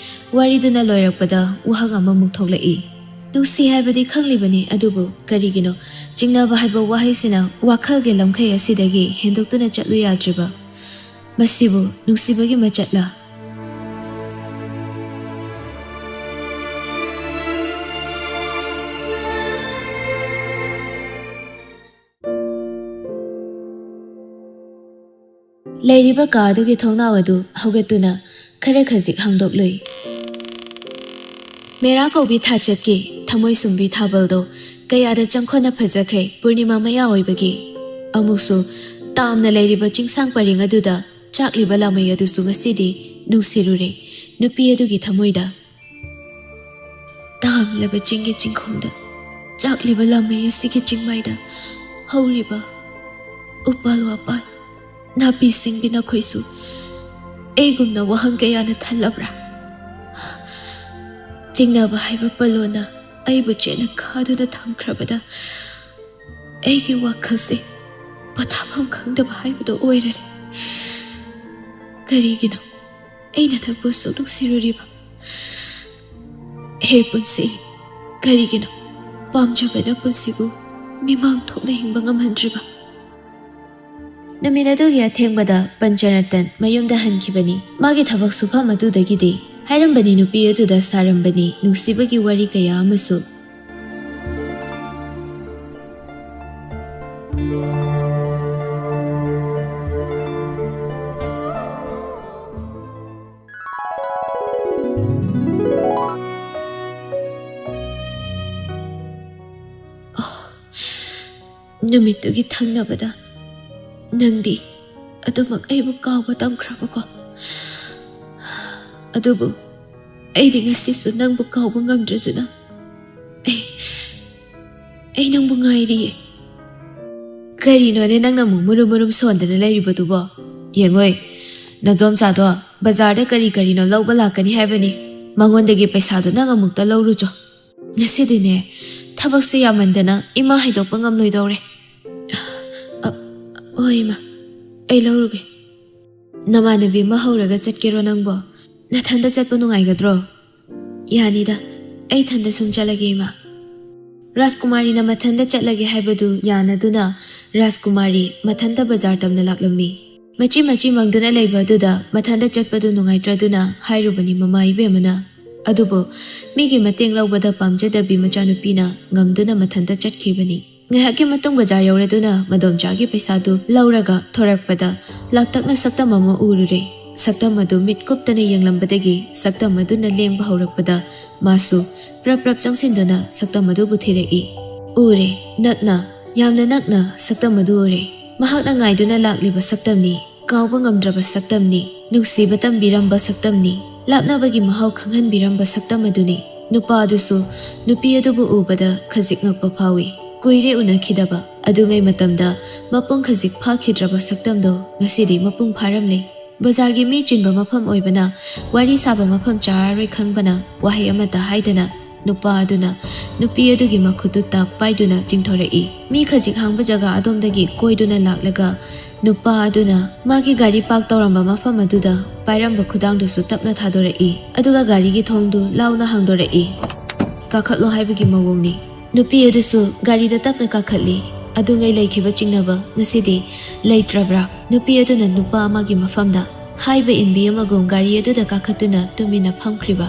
ꯋꯥꯔꯤꯗꯨꯅ ꯂꯣꯏꯔꯛꯄꯗ ꯋꯥꯍꯪ ꯑꯃꯃꯨꯛ ꯊꯣꯛꯂꯛꯏ꯫ ꯅꯨꯡꯁꯤ ꯍꯥꯏꯕꯗꯤ ꯈꯪꯂꯤꯕꯅꯤ, ꯑꯗꯨꯕꯨ ꯀꯔꯤꯒꯤꯅꯣ ꯆꯤꯡꯅꯕ ꯍꯥꯏꯕ ꯋꯥꯍꯩꯁꯤꯅ ꯋꯥꯈꯜꯒꯤ ꯂꯝꯈꯩ ꯑꯁꯤꯗꯒꯤ ꯍꯦꯟꯗꯣꯛꯇꯨꯅ ꯆꯠꯂꯨ ꯌꯥꯗ꯭ꯔꯤꯕ? ꯃꯁꯤꯕꯨ ꯅꯨꯡꯁꯤꯕꯒꯤ ꯃꯆꯠꯂ? ꯂꯩꯔꯤꯕ ꯀꯥ ꯑꯗꯨꯒꯤ ꯊꯣꯡꯅꯥꯎ ꯑꯗꯨ ꯍꯧꯒꯠꯇꯨꯅ ꯈꯔ ꯈꯖꯤꯛ ꯍꯥꯡꯗꯣꯛꯂꯨꯏ꯫ ꯃꯦꯔꯥ ꯀꯧꯕꯤ ꯊꯥꯆꯠꯀꯤ ꯊꯃꯣꯏ ꯁꯨꯝꯕꯤ ꯊꯥꯕꯜꯗꯣ ꯀꯌꯥꯗ ꯆꯪꯈꯣꯟꯅ ꯐꯖꯈ꯭ꯔꯦ ꯄꯨꯔꯅꯤꯃꯥ ꯃꯌꯥ ꯑꯣꯏꯕꯒꯤ꯫ ꯑꯃꯨꯛꯁꯨ ꯇꯥꯝꯅ ꯂꯩꯔꯤꯕ ꯆꯤꯡꯁꯥꯡ ꯄꯔꯤꯡ ꯑꯗꯨꯗ ꯆꯥꯛꯂꯤꯕ ꯂꯥꯃꯩ ꯑꯗꯨꯁꯨ ꯉꯁꯤꯗꯤ ꯅꯨꯡꯁꯤꯔꯨꯔꯦ ꯅꯨꯄꯤ ꯑꯗꯨꯒꯤ ꯊꯃꯣꯏꯗ꯫ ꯇꯥꯝꯂꯕ ꯆꯤꯡꯒꯤ ꯆꯤꯡꯈꯣꯡꯗ ꯆꯥꯛꯂꯤꯕ ꯂꯥꯃꯩ ꯑꯁꯤꯒꯤ ꯆꯤꯡꯃꯥꯏꯗ ꯍꯧꯔꯤꯕ ꯎꯄꯥꯜ ꯋꯥꯄꯥꯜ, ꯅꯥꯄꯤ ꯁꯤꯡꯕꯤ ꯅꯈꯣꯏꯁꯨ ꯑꯩꯒꯨꯝꯅ ꯋꯥꯍꯪ ꯀꯌꯥꯅ ꯊꯜꯂꯕ꯭ꯔꯥ? ꯆꯤꯡꯅꯕ ꯍꯥꯏꯕ ꯄꯜꯂꯣꯅ ꯑꯩꯕꯨ ꯆꯦꯠꯅ ꯈꯥꯗꯨꯅ ꯊꯝꯈ꯭ꯔꯕꯗ ꯑꯩꯒꯤ ꯋꯥꯈꯜꯁꯦ ꯄꯣꯊꯥꯐꯝ ꯈꯪꯗꯕ ꯍꯥꯏꯕꯗꯣ ꯑꯣꯏꯔꯔꯦ꯫ ꯀꯔꯤꯒꯤꯅꯣ ꯑꯩꯅ ꯅꯪꯕꯨ ꯑꯁꯨꯛ ꯅꯨꯡꯁꯤꯔꯨꯔꯤꯕ? ꯍꯦ ꯄꯨꯟꯁꯤ, ꯀꯔꯤꯒꯤꯅꯣ ꯄꯥꯝꯖꯕꯅ ꯄꯨꯟꯁꯤꯕꯨ ꯃꯤꯃꯥꯡ ꯊꯣꯛꯅ ꯍꯤꯡꯕ ꯉꯝꯍꯟꯗ꯭ꯔꯤꯕ꯫ ꯅꯨꯃꯤꯠ ꯑꯗꯨꯒꯤ ꯑꯊꯦꯡꯕꯗ ꯄꯟꯆꯔꯇꯟ ꯃꯌꯨꯝꯗ ꯍꯟꯈꯤꯕꯅꯤ꯫ ꯃꯥꯒꯤ ꯊꯕꯛ ꯁꯨꯐꯝ ꯑꯗꯨꯗꯒꯤꯗꯤ ꯍꯥꯏꯔꯝꯕꯅꯤ, ꯅꯨꯄꯤ ꯑꯗꯨꯗ ꯁꯥꯔꯝꯕꯅꯤ ꯅꯨꯡꯁꯤꯕꯒꯤ ꯋꯥꯔꯤ ꯀꯌꯥ ꯑꯃꯁꯨ꯫ ꯅꯨꯃꯤꯠꯇꯨꯒꯤ ꯊꯪꯅꯕꯗ ꯅꯪꯗꯤ ꯑꯗꯨꯃꯛ ꯑꯩꯕꯨ ꯀꯥꯎꯕ ꯇꯝꯈ꯭ꯔꯕꯀꯣ? ꯑꯗꯨꯕꯨ ꯑꯩꯗꯤ ꯉꯁꯤꯁꯨ ꯅꯪꯕꯨ ꯀꯥꯎꯕ ꯉꯝꯗ꯭ꯔꯗꯨꯅ ꯑꯩ, ꯑꯩ ꯅꯪꯕꯨ ꯉꯥꯏꯔꯤꯌꯦ꯫ ꯀꯔꯤꯅꯣꯅꯦ ꯅꯪꯅ ꯑꯃꯨꯛ ꯃꯨꯔꯨꯝ ꯃꯨꯔꯨꯝ ꯁꯣꯟꯗꯅ ꯂꯩꯔꯤꯕꯗꯨꯕꯣ? ꯌꯦꯡꯉꯣꯏ, ꯅꯗꯣꯝꯆꯥꯗꯣ ꯕꯖꯥꯔꯗ ꯀꯔꯤ ꯀꯔꯤꯅꯣ ꯂꯧꯕ ꯂꯥꯛꯀꯅꯤ ꯍꯥꯏꯕꯅꯤ꯫ ꯃꯉꯣꯟꯗꯒꯤ ꯄꯩꯁꯥꯗꯣ ꯅꯪ ꯑꯃꯨꯛꯇ ꯂꯧꯔꯨꯆꯣ꯫ ꯉꯁꯤꯗꯤꯅꯦ, ꯊꯕꯛꯁꯦ ꯌꯥꯝꯃꯟꯗꯅ ꯏꯃꯥ ꯍꯥꯏꯗꯣꯛꯄ ꯉꯝꯂꯣꯏꯗꯧꯔꯦ꯫ ꯑ, ꯍꯣꯏ ꯏꯃꯥ, ꯑꯩ ꯂꯧꯔꯨꯒꯦ꯫ ꯅꯃꯥꯟꯅꯕꯤ ꯑꯃ ꯍꯧꯔꯒ ꯆꯠꯀꯦꯔꯣ ꯅꯪꯕꯣ? ꯅꯊꯟꯗ ꯆꯠꯄ ꯅꯨꯡꯉꯥꯏꯒꯗ꯭ꯔꯣ? ꯌꯥꯅꯤꯗ, ꯑꯩ ꯏꯊꯟꯗ ꯁꯨꯝ ꯆꯠꯂꯒꯦ ꯏꯃꯥ꯫ ꯔꯥꯖꯀꯨꯃꯥꯔꯤꯅ ꯃꯊꯟꯗ ꯆꯠꯂꯒꯦ ꯍꯥꯏꯕꯗꯨ ꯌꯥꯅꯗꯨꯅ ꯔꯥꯖꯀꯨꯃꯥꯔꯤ ꯃꯊꯟꯇ ꯕꯖꯥꯔ ꯇꯝꯅ ꯂꯥꯛꯂꯝꯃꯤ꯫ ꯃꯆꯤ ꯃꯆꯤ ꯃꯪꯗꯨꯅ ꯂꯩꯕ ꯑꯗꯨꯗ ꯃꯊꯟꯇ ꯆꯠꯄꯗꯨ ꯅꯨꯡꯉꯥꯏꯇ꯭ꯔꯗꯨꯅ ꯍꯥꯏꯔꯨꯕꯅꯤ ꯃꯃꯥ ꯏꯕꯦꯝꯃꯅ꯫ ꯑꯗꯨꯕꯨ ꯃꯤꯒꯤ ꯃꯇꯦꯡ ꯂꯧꯕꯗ ꯄꯥꯝꯖꯗꯕꯤ ꯃꯆꯥꯅꯨꯄꯤꯅ ꯉꯝꯗꯨꯅ ꯃꯊꯟꯇ ꯆꯠꯈꯤꯕꯅꯤ꯫ ꯉꯥꯏꯍꯥꯛꯀꯤ ꯃꯇꯨꯡ ꯕꯖꯥꯔ ꯌꯧꯔꯗꯨꯅ ꯃꯗꯣꯝꯆꯥꯒꯤ ꯄꯩꯁꯥꯗꯨ ꯂꯧꯔꯒ ꯊꯣꯔꯛꯄꯗ ꯂꯥꯛꯇꯛꯅ ꯁꯛꯇꯝ ꯑꯃ ꯎꯔꯨꯔꯦ꯫ ꯁꯛꯇꯝ ꯑꯗꯨ ꯃꯤꯠ ꯀꯨꯞꯇꯅ ꯌꯦꯡꯂꯝꯕꯗꯒꯤ ꯁꯛꯇꯝ ꯑꯗꯨꯅ ꯂꯦꯡꯕ ꯍꯧꯔꯛꯄꯗ ꯃꯥꯁꯨ ꯄ꯭ꯔꯞ ꯄ꯭ꯔꯞ ꯆꯪꯁꯤꯟꯗꯨꯅ ꯁꯛꯇꯝ ꯑꯗꯨꯕꯨ ꯊꯤꯔꯛꯏ꯫ ꯎꯔꯦ, ꯅꯛꯅ, ꯌꯥꯝꯅ ꯅꯛꯅ ꯁꯛꯇꯝ ꯑꯗꯨ ꯎꯔꯦ꯫ ꯃꯍꯥꯛꯅ ꯉꯥꯏꯗꯨꯅ ꯂꯥꯛꯂꯤꯕ ꯁꯛꯇꯝꯅꯤ꯫ ꯀꯥꯎꯕ ꯉꯝꯗ꯭ꯔꯕ ꯁꯛꯇꯝꯅꯤ꯫ ꯅꯨꯡꯁꯤꯕ ꯇꯝꯕꯤꯔꯝꯕ ꯁꯛꯇꯝꯅꯤ꯫ ꯂꯥꯞꯅꯕꯒꯤ ꯃꯍꯥꯎ ꯈꯪꯍꯟꯕꯤꯔꯝꯕ ꯁꯛꯇꯝ ꯑꯗꯨꯅꯤ꯫ ꯅꯨꯄꯥ ꯑꯗꯨꯁꯨ ꯅꯨꯄꯤ ꯑꯗꯨꯕꯨ ꯎꯕꯗ ꯈꯖꯤꯛ ꯉꯛꯄ ꯐꯥꯎꯏ꯫ ꯀꯨꯏꯔꯦ ꯎꯅꯈꯤꯗꯕ꯫ ꯑꯗꯨꯉꯩ ꯃꯇꯝꯗ ꯃꯄꯨꯡ ꯈꯖꯤꯛ ꯐꯥꯈꯤꯗ꯭ꯔꯕ ꯁꯛꯇꯝꯗꯣ ꯉꯁꯤꯗꯤ ꯃꯄꯨꯡ ꯐꯥꯔꯝꯂꯦ꯫ ꯕꯖꯥꯔꯒꯤ ꯃꯤ ꯆꯤꯟꯕ ꯃꯐꯝ ꯑꯣꯏꯕꯅ ꯋꯥꯔꯤ ꯁꯥꯕ ꯃꯐꯝ ꯆꯥꯔꯔꯣꯏ ꯈꯪꯕꯅ ꯋꯥꯍꯩ ꯑꯃꯠꯇ ꯍꯥꯏꯗꯅ ꯅꯨꯄꯥ ꯑꯗꯨꯅ ꯅꯨꯄꯤ ꯑꯗꯨꯒꯤ ꯃꯈꯨꯠꯇꯨ ꯇꯥꯞ ꯄꯥꯏꯗꯨꯅ ꯆꯤꯡꯊꯣꯔꯛꯏ꯫ ꯃꯤ ꯈꯖꯤꯛ ꯍꯥꯡꯕ ꯖꯒꯥ ꯑꯗꯣꯝꯗꯒꯤ ꯀꯣꯏꯗꯨꯅ ꯂꯥꯛꯂꯒ ꯅꯨꯄꯥ ꯑꯗꯨꯅ ꯃꯥꯒꯤ ꯒꯥꯔꯤ ꯄꯥꯔꯛ ꯇꯧꯔꯝꯕ ꯃꯐꯝ ꯑꯗꯨꯗ ꯄꯥꯏꯔꯝꯕ ꯈꯨꯗꯥꯡꯗꯨꯁꯨ ꯇꯞꯅ ꯊꯥꯗꯣꯔꯛꯏ꯫ ꯑꯗꯨꯒ ꯒꯥꯔꯤꯒꯤ ꯊꯣꯡꯗꯨ ꯂꯥꯎꯅ ꯍꯥꯡꯗꯣꯔꯛꯏ꯫ ꯀꯥꯈꯠꯂꯣ ꯍꯥꯏꯕꯒꯤ ꯃꯑꯣꯡꯅꯤ꯫ ꯅꯨꯄꯤ ꯑꯗꯨꯁꯨ ꯒꯥꯔꯤꯗ ꯇꯞꯅ ꯀꯥꯈꯠꯂꯤ꯫ ꯑꯗꯨꯉꯩ ꯂꯩꯈꯤꯕ ꯆꯤꯡꯅꯕ ꯉꯁꯤꯗꯤ ꯂꯩꯇ꯭ꯔꯕ꯭ꯔꯥ? ꯅꯨꯄꯤ ꯑꯗꯨꯅ ꯅꯨꯄꯥ ꯑꯃꯒꯤ ꯃꯐꯝꯗ ꯍꯥꯏꯕ ꯏꯟꯕꯤ ꯑꯃꯒꯨꯝ ꯒꯥꯔꯤ ꯑꯗꯨꯗ ꯀꯥꯈꯠꯇꯨꯅ ꯇꯨꯃꯤꯟꯅ ꯐꯝꯈ꯭ꯔꯤꯕ꯫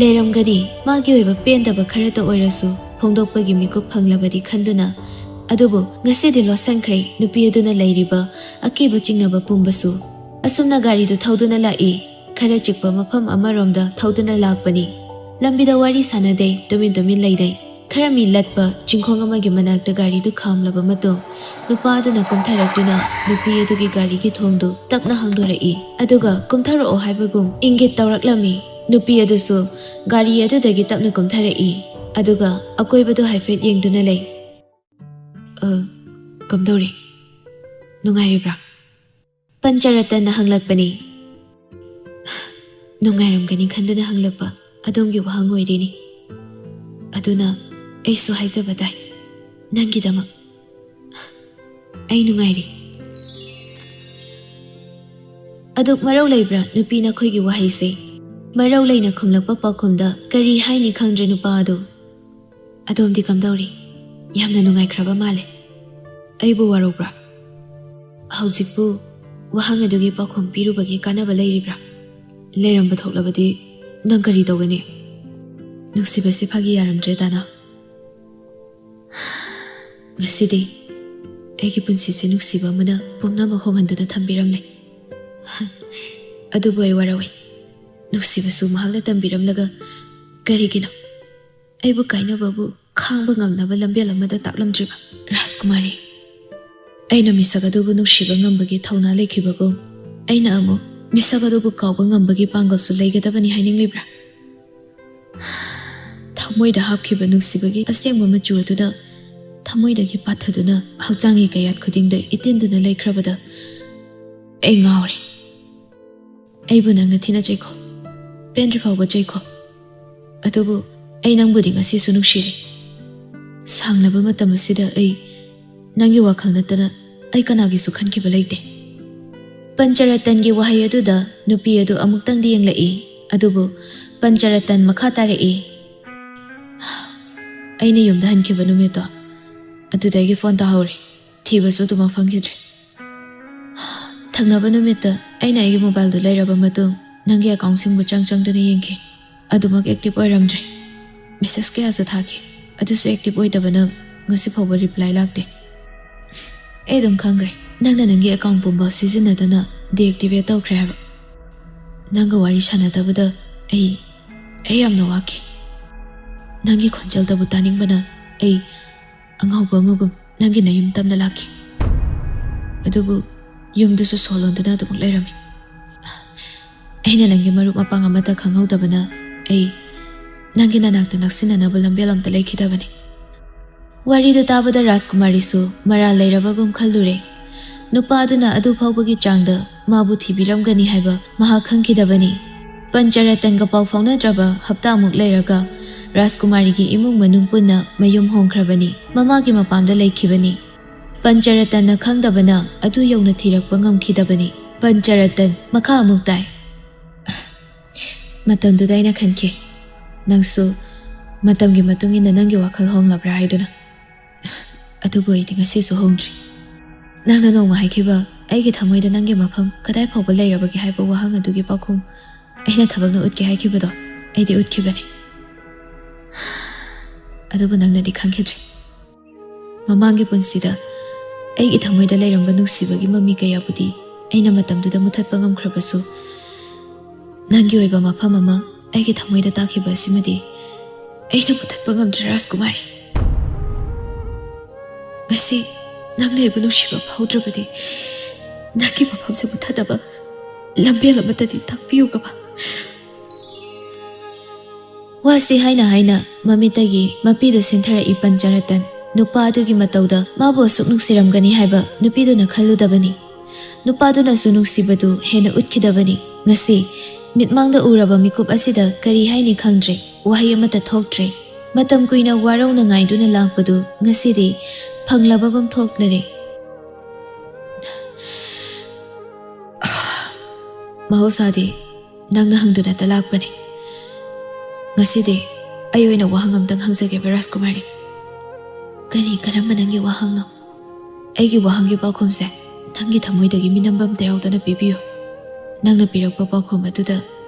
ꯂꯩꯔꯝꯒꯅꯤ, ꯃꯥꯒꯤ ꯑꯣꯏꯕ ꯄꯦꯟꯗꯕ ꯈꯔꯇ ꯑꯣꯏꯔꯁꯨ ꯐꯣꯡꯗꯣꯛꯄꯒꯤ ꯃꯤꯀꯨꯞ ꯐꯪꯂꯕꯗꯤ ꯈꯟꯗꯨꯅ꯫ ꯑꯗꯨꯕꯨ ꯉꯁꯤꯗꯤ ꯂꯣꯠꯁꯟꯈ꯭ꯔꯦ ꯅꯨꯄꯤ ꯑꯗꯨꯅ ꯂꯩꯔꯤꯕ ꯑꯀꯤꯕ ꯆꯤꯡꯅꯕ ꯄꯨꯝꯕꯁꯨ꯫ ꯑꯁꯨꯝꯅ ꯒꯥꯔꯤꯗꯨ ꯊꯧꯗꯨꯅ ꯂꯥꯛꯏ꯫ ꯈꯔ ꯆꯤꯛꯄ ꯃꯐꯝ ꯑꯃꯔꯣꯝꯗ ꯊꯧꯗꯨꯅ ꯂꯥꯛꯄꯅꯤ꯫ ꯂꯝꯕꯤꯗ ꯋꯥꯔꯤ ꯁꯥꯟꯅꯗꯦ, ꯇꯨꯃꯤꯟ ꯇꯨꯃꯤꯟ ꯂꯩꯅꯩ꯫ ꯈꯔ ꯃꯤ ꯂꯠꯄ ꯆꯤꯡꯈꯣꯡ ꯑꯃꯒꯤ ꯃꯅꯥꯛꯇ ꯒꯥꯔꯤꯗꯨ ꯈꯥꯝꯂꯕ ꯃꯇꯨꯡ, ꯅꯨꯄꯥ ꯑꯗꯨꯅ ꯀꯨꯝꯊꯔꯛꯇꯨꯅ ꯅꯨꯄꯤ ꯑꯗꯨꯒꯤ ꯒꯥꯔꯤꯒꯤ ꯊꯣꯡꯗꯨ ꯇꯞꯅ ꯍꯥꯡꯗꯣꯔꯛꯏ꯫ ꯑꯗꯨꯒ ꯀꯨꯝꯊꯔꯛꯑꯣ ꯍꯥꯏꯕꯒꯨꯝ ꯏꯪꯒꯤꯠ ꯇꯧꯔꯛꯂꯝꯃꯤ꯫ ꯅꯨꯄꯤ ꯑꯗꯨꯁꯨ ꯒꯥꯔꯤ ꯑꯗꯨꯗꯒꯤ ꯇꯞꯅ ꯀꯨꯝꯊꯔꯛꯏ꯫ ꯑꯗꯨꯒ ꯑꯀꯣꯏꯕꯗꯨ ꯍꯥꯏꯐꯦꯠ ꯌꯦꯡꯗꯨꯅ ꯂꯩ꯫ "ꯑ, ꯀꯝꯗꯧꯔꯤ? ꯅꯨꯡꯉꯥꯏꯔꯤꯕ꯭ꯔꯥ?" ꯄꯟꯆꯔꯇꯟꯅ ꯍꯪꯂꯛꯄꯅꯤ꯫ "ꯅꯨꯡꯉꯥꯏꯔꯝꯒꯅꯤ ꯈꯟꯗꯨꯅ ꯍꯪꯂꯛꯄ ꯑꯗꯣꯝꯒꯤ ꯋꯥꯍꯪ ꯑꯣꯏꯔꯤꯅꯤ꯫ ꯑꯗꯨꯅ ꯑꯩꯁꯨ ꯍꯥꯏꯖꯕ ꯇꯥꯏ, ꯅꯪꯒꯤꯗꯃꯛ꯫ ꯑꯩ ꯅꯨꯡꯉꯥꯏꯔꯤ꯫" ꯑꯗꯨꯛ ꯃꯔꯧ ꯂꯩꯕ꯭ꯔꯥ ꯅꯨꯄꯤ ꯅꯈꯣꯏꯒꯤ ꯋꯥꯍꯩꯁꯦ? ꯃꯔꯧ ꯂꯩꯅ ꯈꯨꯝꯂꯛꯄ ꯄꯥꯎꯈꯨꯝꯗ ꯀꯔꯤ ꯍꯥꯏꯅꯤ ꯈꯪꯗ꯭ꯔꯦ ꯅꯨꯄꯥ ꯑꯗꯨ꯫ "ꯑꯗꯣꯝꯗꯤ ꯀꯝꯗꯧꯔꯤ? ꯌꯥꯝꯅ ꯅꯨꯡꯉꯥꯏꯈ꯭ꯔꯕ ꯃꯥꯜꯂꯦ꯫ ꯑꯩꯕꯨ ꯋꯥꯔꯧꯕ꯭ꯔꯥ? ꯍꯧꯖꯤꯛꯄꯨ ꯋꯥꯍꯪ ꯑꯗꯨꯒꯤ ꯄꯥꯎꯈꯨꯝ ꯄꯤꯔꯨꯕꯒꯤ ꯀꯥꯟꯅꯕ ꯂꯩꯔꯤꯕ꯭ꯔꯥ? ꯂꯩꯔꯝꯕ ꯊꯣꯛꯂꯕꯗꯤ ꯅꯪ ꯀꯔꯤ ꯇꯧꯒꯅꯤ? ꯅꯨꯡꯁꯤꯕꯁꯦ ꯐꯥꯒꯤ ꯌꯥꯔꯝꯗ꯭ꯔꯦ, ꯗꯥꯅꯥ꯫ ꯉꯁꯤꯗꯤ ꯑꯩꯒꯤ ꯄꯨꯟꯁꯤꯁꯦ ꯅꯨꯡꯁꯤꯕ ꯑꯃꯅ ꯄꯨꯝꯅꯃꯛ ꯍꯣꯡꯍꯟꯗꯨꯅ ꯊꯝꯕꯤꯔꯝꯂꯦ꯫ ꯑꯗꯨꯕꯨ ꯑꯩ ꯋꯥꯔꯧꯏ꯫ ꯅꯨꯡꯁꯤꯕꯁꯨ ꯃꯍꯥꯛꯅ ꯇꯝꯕꯤꯔꯝꯂꯒ ꯀꯔꯤꯒꯤꯅꯣ ꯑꯩꯕꯨ ꯀꯥꯏꯅꯕꯕꯨ ꯈꯥꯡꯕ ꯉꯝꯅꯕ ꯂꯝꯕꯦꯜ ꯑꯃꯗ ꯇꯥꯛꯂꯝꯗ꯭ꯔꯤꯕ?" "ꯔꯥꯖꯀꯨꯃꯥꯔꯤ, ꯑꯩꯅ ꯃꯤꯁꯛ ꯑꯗꯨꯕꯨ ꯅꯨꯡꯁꯤꯕ ꯉꯝꯕꯒꯤ ꯊꯧꯅꯥ ꯂꯩꯈꯤꯕꯒꯨꯝ, ꯑꯩꯅ ꯑꯃꯨꯛ ꯃꯤꯁꯛ ꯑꯗꯨꯕꯨ ꯀꯥꯎꯕ ꯉꯝꯕꯒꯤ ꯄꯥꯡꯒꯜꯁꯨ ꯂꯩꯒꯗꯕꯅꯤ ꯍꯥꯏꯅꯤꯡꯂꯤꯕ꯭ꯔꯥ? ꯊꯃꯣꯏꯗ ꯍꯥꯞꯈꯤꯕ ꯅꯨꯡꯁꯤꯕꯒꯤ ꯑꯁꯦꯡꯕ ꯃꯆꯨ ꯑꯗꯨꯅ ꯊꯃꯣꯏꯗꯒꯤ ꯄꯥꯊꯗꯨꯅ ꯍꯛꯆꯥꯡꯒꯤ ꯀꯌꯥꯠ ꯈꯨꯗꯤꯡꯗ ꯏꯇꯤꯟꯗꯨꯅ ꯂꯩꯈ꯭ꯔꯕꯗ ꯑꯩ ꯉꯥꯎꯔꯦ꯫ ꯑꯩꯕꯨ ꯅꯪꯅ ꯊꯤꯅ ꯆꯩꯀꯣ, ꯄꯦꯟꯗ꯭ꯔꯤ ꯐꯥꯎꯕ ꯆꯩꯀꯣ, ꯑꯗꯨꯕꯨ ꯑꯩ ꯅꯪꯕꯨꯗꯤ ꯉꯁꯤꯁꯨ ꯅꯨꯡꯁꯤꯔꯤ꯫ ꯁꯥꯡꯂꯕ ꯃꯇꯝ ꯑꯁꯤꯗ ꯑꯩ ꯅꯪꯒꯤ ꯋꯥꯈꯜ ꯅꯠꯇꯅ ꯑꯩ ꯀꯅꯥꯒꯤꯁꯨ ꯈꯟꯈꯤꯕ ꯂꯩꯇꯦ꯫" ꯄꯟꯆꯔꯇꯟꯒꯤ ꯋꯥꯍꯩ ꯑꯗꯨꯗ ꯅꯨꯄꯤ ꯑꯗꯨ ꯑꯃꯨꯛꯇꯪꯗꯤ ꯌꯦꯡꯂꯛꯏ꯫ ꯑꯗꯨꯕꯨ ꯄꯟꯆꯔꯇꯟ ꯃꯈꯥ ꯇꯥꯔꯛꯏ꯫ ꯑꯩꯅ ꯌꯨꯝꯗ ꯍꯟꯈꯤꯕ ꯅꯨꯃꯤꯠꯇꯣ, ꯑꯗꯨꯗꯒꯤ ꯐꯣꯟ ꯇꯧꯍꯧꯔꯦ꯫ ꯊꯤꯕꯁꯨ ꯑꯗꯨꯃꯛ ꯐꯪꯈꯤꯗ꯭ꯔꯦ꯫ ꯊꯪꯅꯕ ꯅꯨꯃꯤꯠꯇ ꯑꯩꯅ ꯑꯩꯒꯤ ꯃꯣꯕꯥꯏꯜꯗꯨ ꯂꯩꯔꯕ ꯃꯇꯨꯡ, ꯅꯪꯒꯤ ꯑꯦꯀꯥꯎꯟꯁꯤꯡꯕꯨ ꯆꯪ ꯆꯪꯗꯨꯅ ꯌꯦꯡꯈꯤ꯫ ꯑꯗꯨꯃꯛ ꯑꯦꯛꯇꯤꯚ ꯑꯣꯏꯔꯝꯗ꯭ꯔꯦ꯫ ꯃꯦꯁꯦꯖ ꯀꯌꯥꯁꯨ ꯊꯥꯈꯤ, ꯑꯗꯨꯁꯨ ꯑꯦꯛꯇꯤꯚ ꯑꯣꯏꯗꯕꯅ ꯉꯁꯤ ꯐꯥꯎꯕ ꯔꯤꯄ꯭ꯂꯥꯏ ꯂꯥꯛꯇꯦ꯫ ꯑꯩ ꯑꯗꯨꯝ ꯈꯪꯈ꯭ꯔꯦ, ꯅꯪꯅ ꯅꯪꯒꯤ ꯑꯦꯀꯥꯎꯟ ꯄꯨꯝꯕ ꯁꯤꯖꯤꯟꯅꯗꯅ ꯗꯤꯑꯦꯛꯇꯤꯚꯦꯠ ꯇꯧꯈ꯭ꯔꯦ ꯍꯥꯏꯕ꯫ ꯅꯪꯒ ꯋꯥꯔꯤ ꯁꯥꯟꯅꯗꯕꯗ ꯑꯩ, ꯑꯩ ꯌꯥꯝꯅ ꯋꯥꯈꯤ꯫ ꯅꯪꯒꯤ ꯈꯣꯟꯖꯦꯜꯗꯕꯨ ꯇꯥꯅꯤꯡꯕꯅ ꯑꯩ ꯑꯉꯥꯎꯕ ꯑꯃꯒꯨꯝ ꯅꯪꯒꯤ ꯅꯌꯨꯝ ꯇꯝꯅ ꯂꯥꯛꯈꯤ꯫ ꯑꯗꯨꯕꯨ ꯌꯨꯝꯗꯨꯁꯨ ꯁꯣ ꯂꯣꯟꯗꯨꯅ ꯑꯗꯨꯃꯛ ꯂꯩꯔꯝꯃꯤ꯫ ꯑꯩꯅ ꯅꯪꯒꯤ ꯃꯔꯨꯞ ꯃꯄꯥꯡ ꯑꯃꯠꯇ ꯈꯪꯍꯧꯗꯕꯅ ꯑꯩ ꯅꯪꯒꯤ ꯅꯅꯥꯛꯇ ꯅꯛꯁꯤꯟꯅꯅꯕ ꯂꯝꯕꯦꯜ ꯑꯃꯠꯇ ꯂꯩꯈꯤꯗꯕꯅꯤ꯫ ꯋꯥꯔꯤꯗꯨ ꯇꯥꯕꯗ ꯔꯥꯖꯀꯨꯃꯥꯔꯤꯁꯨ ꯃꯔꯥꯜ ꯂꯩꯔꯕꯒꯨꯝ ꯈꯜꯂꯨꯔꯦ꯫ ꯅꯨꯄꯥ ꯑꯗꯨꯅ ꯑꯗꯨ ꯐꯥꯎꯕꯒꯤ ꯆꯥꯡꯗ ꯃꯥꯕꯨ ꯊꯤꯕꯤꯔꯝꯒꯅꯤ ꯍꯥꯏꯕ ꯃꯍꯥꯛ ꯈꯪꯈꯤꯗꯕꯅꯤ꯫ ꯄꯟꯆꯔꯇꯟꯒ ꯄꯥꯎ ꯐꯥꯎꯅꯗ꯭ꯔꯕ ꯍꯞꯇꯥꯃꯨꯛ ꯂꯩꯔꯒ ꯔꯥꯖꯀꯨꯃꯥꯔꯤꯒꯤ ꯏꯃꯨꯡ ꯃꯅꯨꯡ ꯄꯨꯟꯅ ꯃꯌꯨꯝ ꯍꯣꯡꯈ꯭ꯔꯕꯅꯤ꯫ ꯃꯃꯥꯒꯤ ꯃꯄꯥꯝꯗ ꯂꯩꯈꯤꯕꯅꯤ꯫ ꯄꯟꯆꯔꯇꯟꯅ ꯈꯪꯗꯕꯅ ꯑꯗꯨ ꯌꯧꯅ ꯊꯤꯔꯛꯄ ꯉꯝꯈꯤꯗꯕꯅꯤ꯫ ꯄꯟꯆꯔꯇꯟ ꯃꯈꯥ ꯑꯃꯨꯛ ꯇꯥꯏ꯫ ꯃꯇꯝꯗꯨꯗ ꯑꯩꯅ ꯈꯟꯈꯤ, ꯅꯪꯁꯨ ꯃꯇꯝꯒꯤ ꯃꯇꯨꯡ ꯏꯟꯅ ꯅꯪꯒꯤ ꯋꯥꯈꯜ ꯍꯣꯡꯂꯕ꯭ꯔꯥ ꯍꯥꯏꯗꯨꯅ꯫ ꯑꯗꯨꯕꯨ ꯑꯩꯗꯤ ꯉꯁꯤꯁꯨ ꯍꯣꯡꯗ꯭ꯔꯤ꯫ ꯅꯪꯅ ꯅꯣꯡꯃ ꯍꯥꯏꯈꯤꯕ, "ꯑꯩꯒꯤ ꯊꯃꯣꯏꯗ ꯅꯪꯒꯤ ꯃꯐꯝ ꯀꯗꯥꯏ ꯐꯥꯎꯕ ꯂꯩꯔꯕꯒꯦ?" ꯍꯥꯏꯕ ꯋꯥꯍꯪ ꯑꯗꯨꯒꯤ ꯄꯥꯎꯈꯨꯝ ꯑꯩꯅ ꯊꯕꯛꯅ ꯎꯠꯀꯦ ꯍꯥꯏꯈꯤꯕꯗꯣ ꯑꯩꯗꯤ ꯎꯠꯈꯤꯕꯅꯤ꯫ ꯑꯗꯨꯕꯨ ꯅꯪꯅꯗꯤ ꯈꯪꯈꯤꯗ꯭ꯔꯦ꯫ ꯃꯃꯥꯡꯒꯤ ꯄꯨꯟꯁꯤꯗ ꯑꯩꯒꯤ ꯊꯃꯣꯏꯗ ꯂꯩꯔꯝꯕ ꯅꯨꯡꯁꯤꯕꯒꯤ ꯃꯃꯤ ꯀꯌꯥꯕꯨꯗꯤ ꯑꯩꯅ ꯃꯇꯝꯗꯨꯗ ꯃꯨꯊꯠꯄ ꯉꯝꯈ꯭ꯔꯕꯁꯨ, ꯅꯪꯒꯤ ꯑꯣꯏꯕ ꯃꯐꯝ ꯑꯃ ꯑꯩꯒꯤ ꯊꯃꯣꯏꯗ ꯇꯥꯈꯤꯕ ꯑꯁꯤꯃꯗꯤ ꯑꯩꯅ ꯃꯨꯊꯠꯄ ꯉꯝꯗ꯭ꯔꯦ, ꯔꯥꯖꯀꯨꯃꯥꯔꯤ꯫ ꯉꯁꯤ ꯅꯪꯅ ꯑꯩꯕꯨ ꯅꯨꯡꯁꯤꯕ ꯐꯥꯎꯗ꯭ꯔꯕꯗꯤ, ꯅꯪꯒꯤ ꯃꯐꯝꯁꯦ ꯃꯨꯊꯠꯅꯕ ꯂꯝꯕꯦꯜ ꯑꯃꯠꯇꯗꯤ ꯇꯥꯛꯄꯤꯌꯨꯒꯕ꯫ ꯋꯥꯁꯤ ꯍꯥꯏꯅ ꯍꯥꯏꯅ ꯃꯃꯤꯠꯇꯒꯤ ꯃꯄꯤꯗꯨ ꯁꯤꯟꯊꯔꯛꯏ ꯄꯟꯆꯔꯇꯟ꯫ ꯅꯨꯄꯥ ꯑꯗꯨꯒꯤ ꯃꯇꯧꯗ ꯃꯥꯕꯨ ꯑꯁꯨꯛ ꯅꯨꯡꯁꯤꯔꯝꯒꯅꯤ ꯍꯥꯏꯕ ꯅꯨꯄꯤꯗꯨꯅ ꯈꯜꯂꯨꯗꯕꯅꯤ꯫ ꯅꯨꯄꯥꯗꯨꯅꯁꯨ ꯅꯨꯡꯁꯤꯕꯗꯨ ꯍꯦꯟꯅ ꯎꯠꯈꯤꯗꯕꯅꯤ꯫ ꯉꯁꯤ ꯃꯤꯠꯃꯥꯡꯗ ꯎꯔꯕ ꯃꯤꯀꯨꯞ ꯑꯁꯤꯗ ꯀꯔꯤ ꯍꯥꯏꯅꯤ ꯈꯪꯗ꯭ꯔꯦ꯫ ꯋꯥꯍꯩ ꯑꯃꯠꯇ ꯊꯣꯛꯇ꯭ꯔꯦ꯫ ꯃꯇꯝ ꯀꯨꯏꯅ ꯋꯥꯔꯧꯅ ꯉꯥꯏꯗꯨꯅ ꯂꯥꯛꯄꯗꯨ ꯉꯁꯤꯗꯤ ꯐꯪꯂꯕꯒꯨꯝ ꯊꯣꯛꯂꯔꯦ꯫ ꯃꯍꯧꯁꯥꯗꯤ ꯅꯪꯅ ꯍꯪꯗꯨꯅꯇ ꯂꯥꯛꯄꯅꯤ꯫ ꯉꯁꯤꯗꯤ ꯑꯩ ꯑꯣꯏꯅ ꯋꯥꯍꯪ ꯑꯝꯇꯪ ꯍꯪꯖꯒꯦꯕ, ꯔꯥꯖꯀꯨꯃꯥꯔꯤ꯫ ꯀꯔꯤ ꯀꯔꯝꯕ ꯅꯪꯒꯤ ꯋꯥꯍꯪꯅꯣ? ꯑꯩꯒꯤ ꯋꯥꯍꯪꯒꯤ ꯄꯥꯎꯈꯨꯝꯁꯦ ꯅꯪꯒꯤ ꯊꯃꯣꯏꯗꯒꯤ ꯃꯤꯅꯝꯕ ꯑꯝꯇ ꯌꯥꯎꯗꯅ ꯄꯤꯕꯤꯌꯨ꯫ ꯅꯪꯅ ꯄꯤꯔꯛꯄ ꯄꯥꯎꯈꯨꯝ ꯑꯗꯨꯗ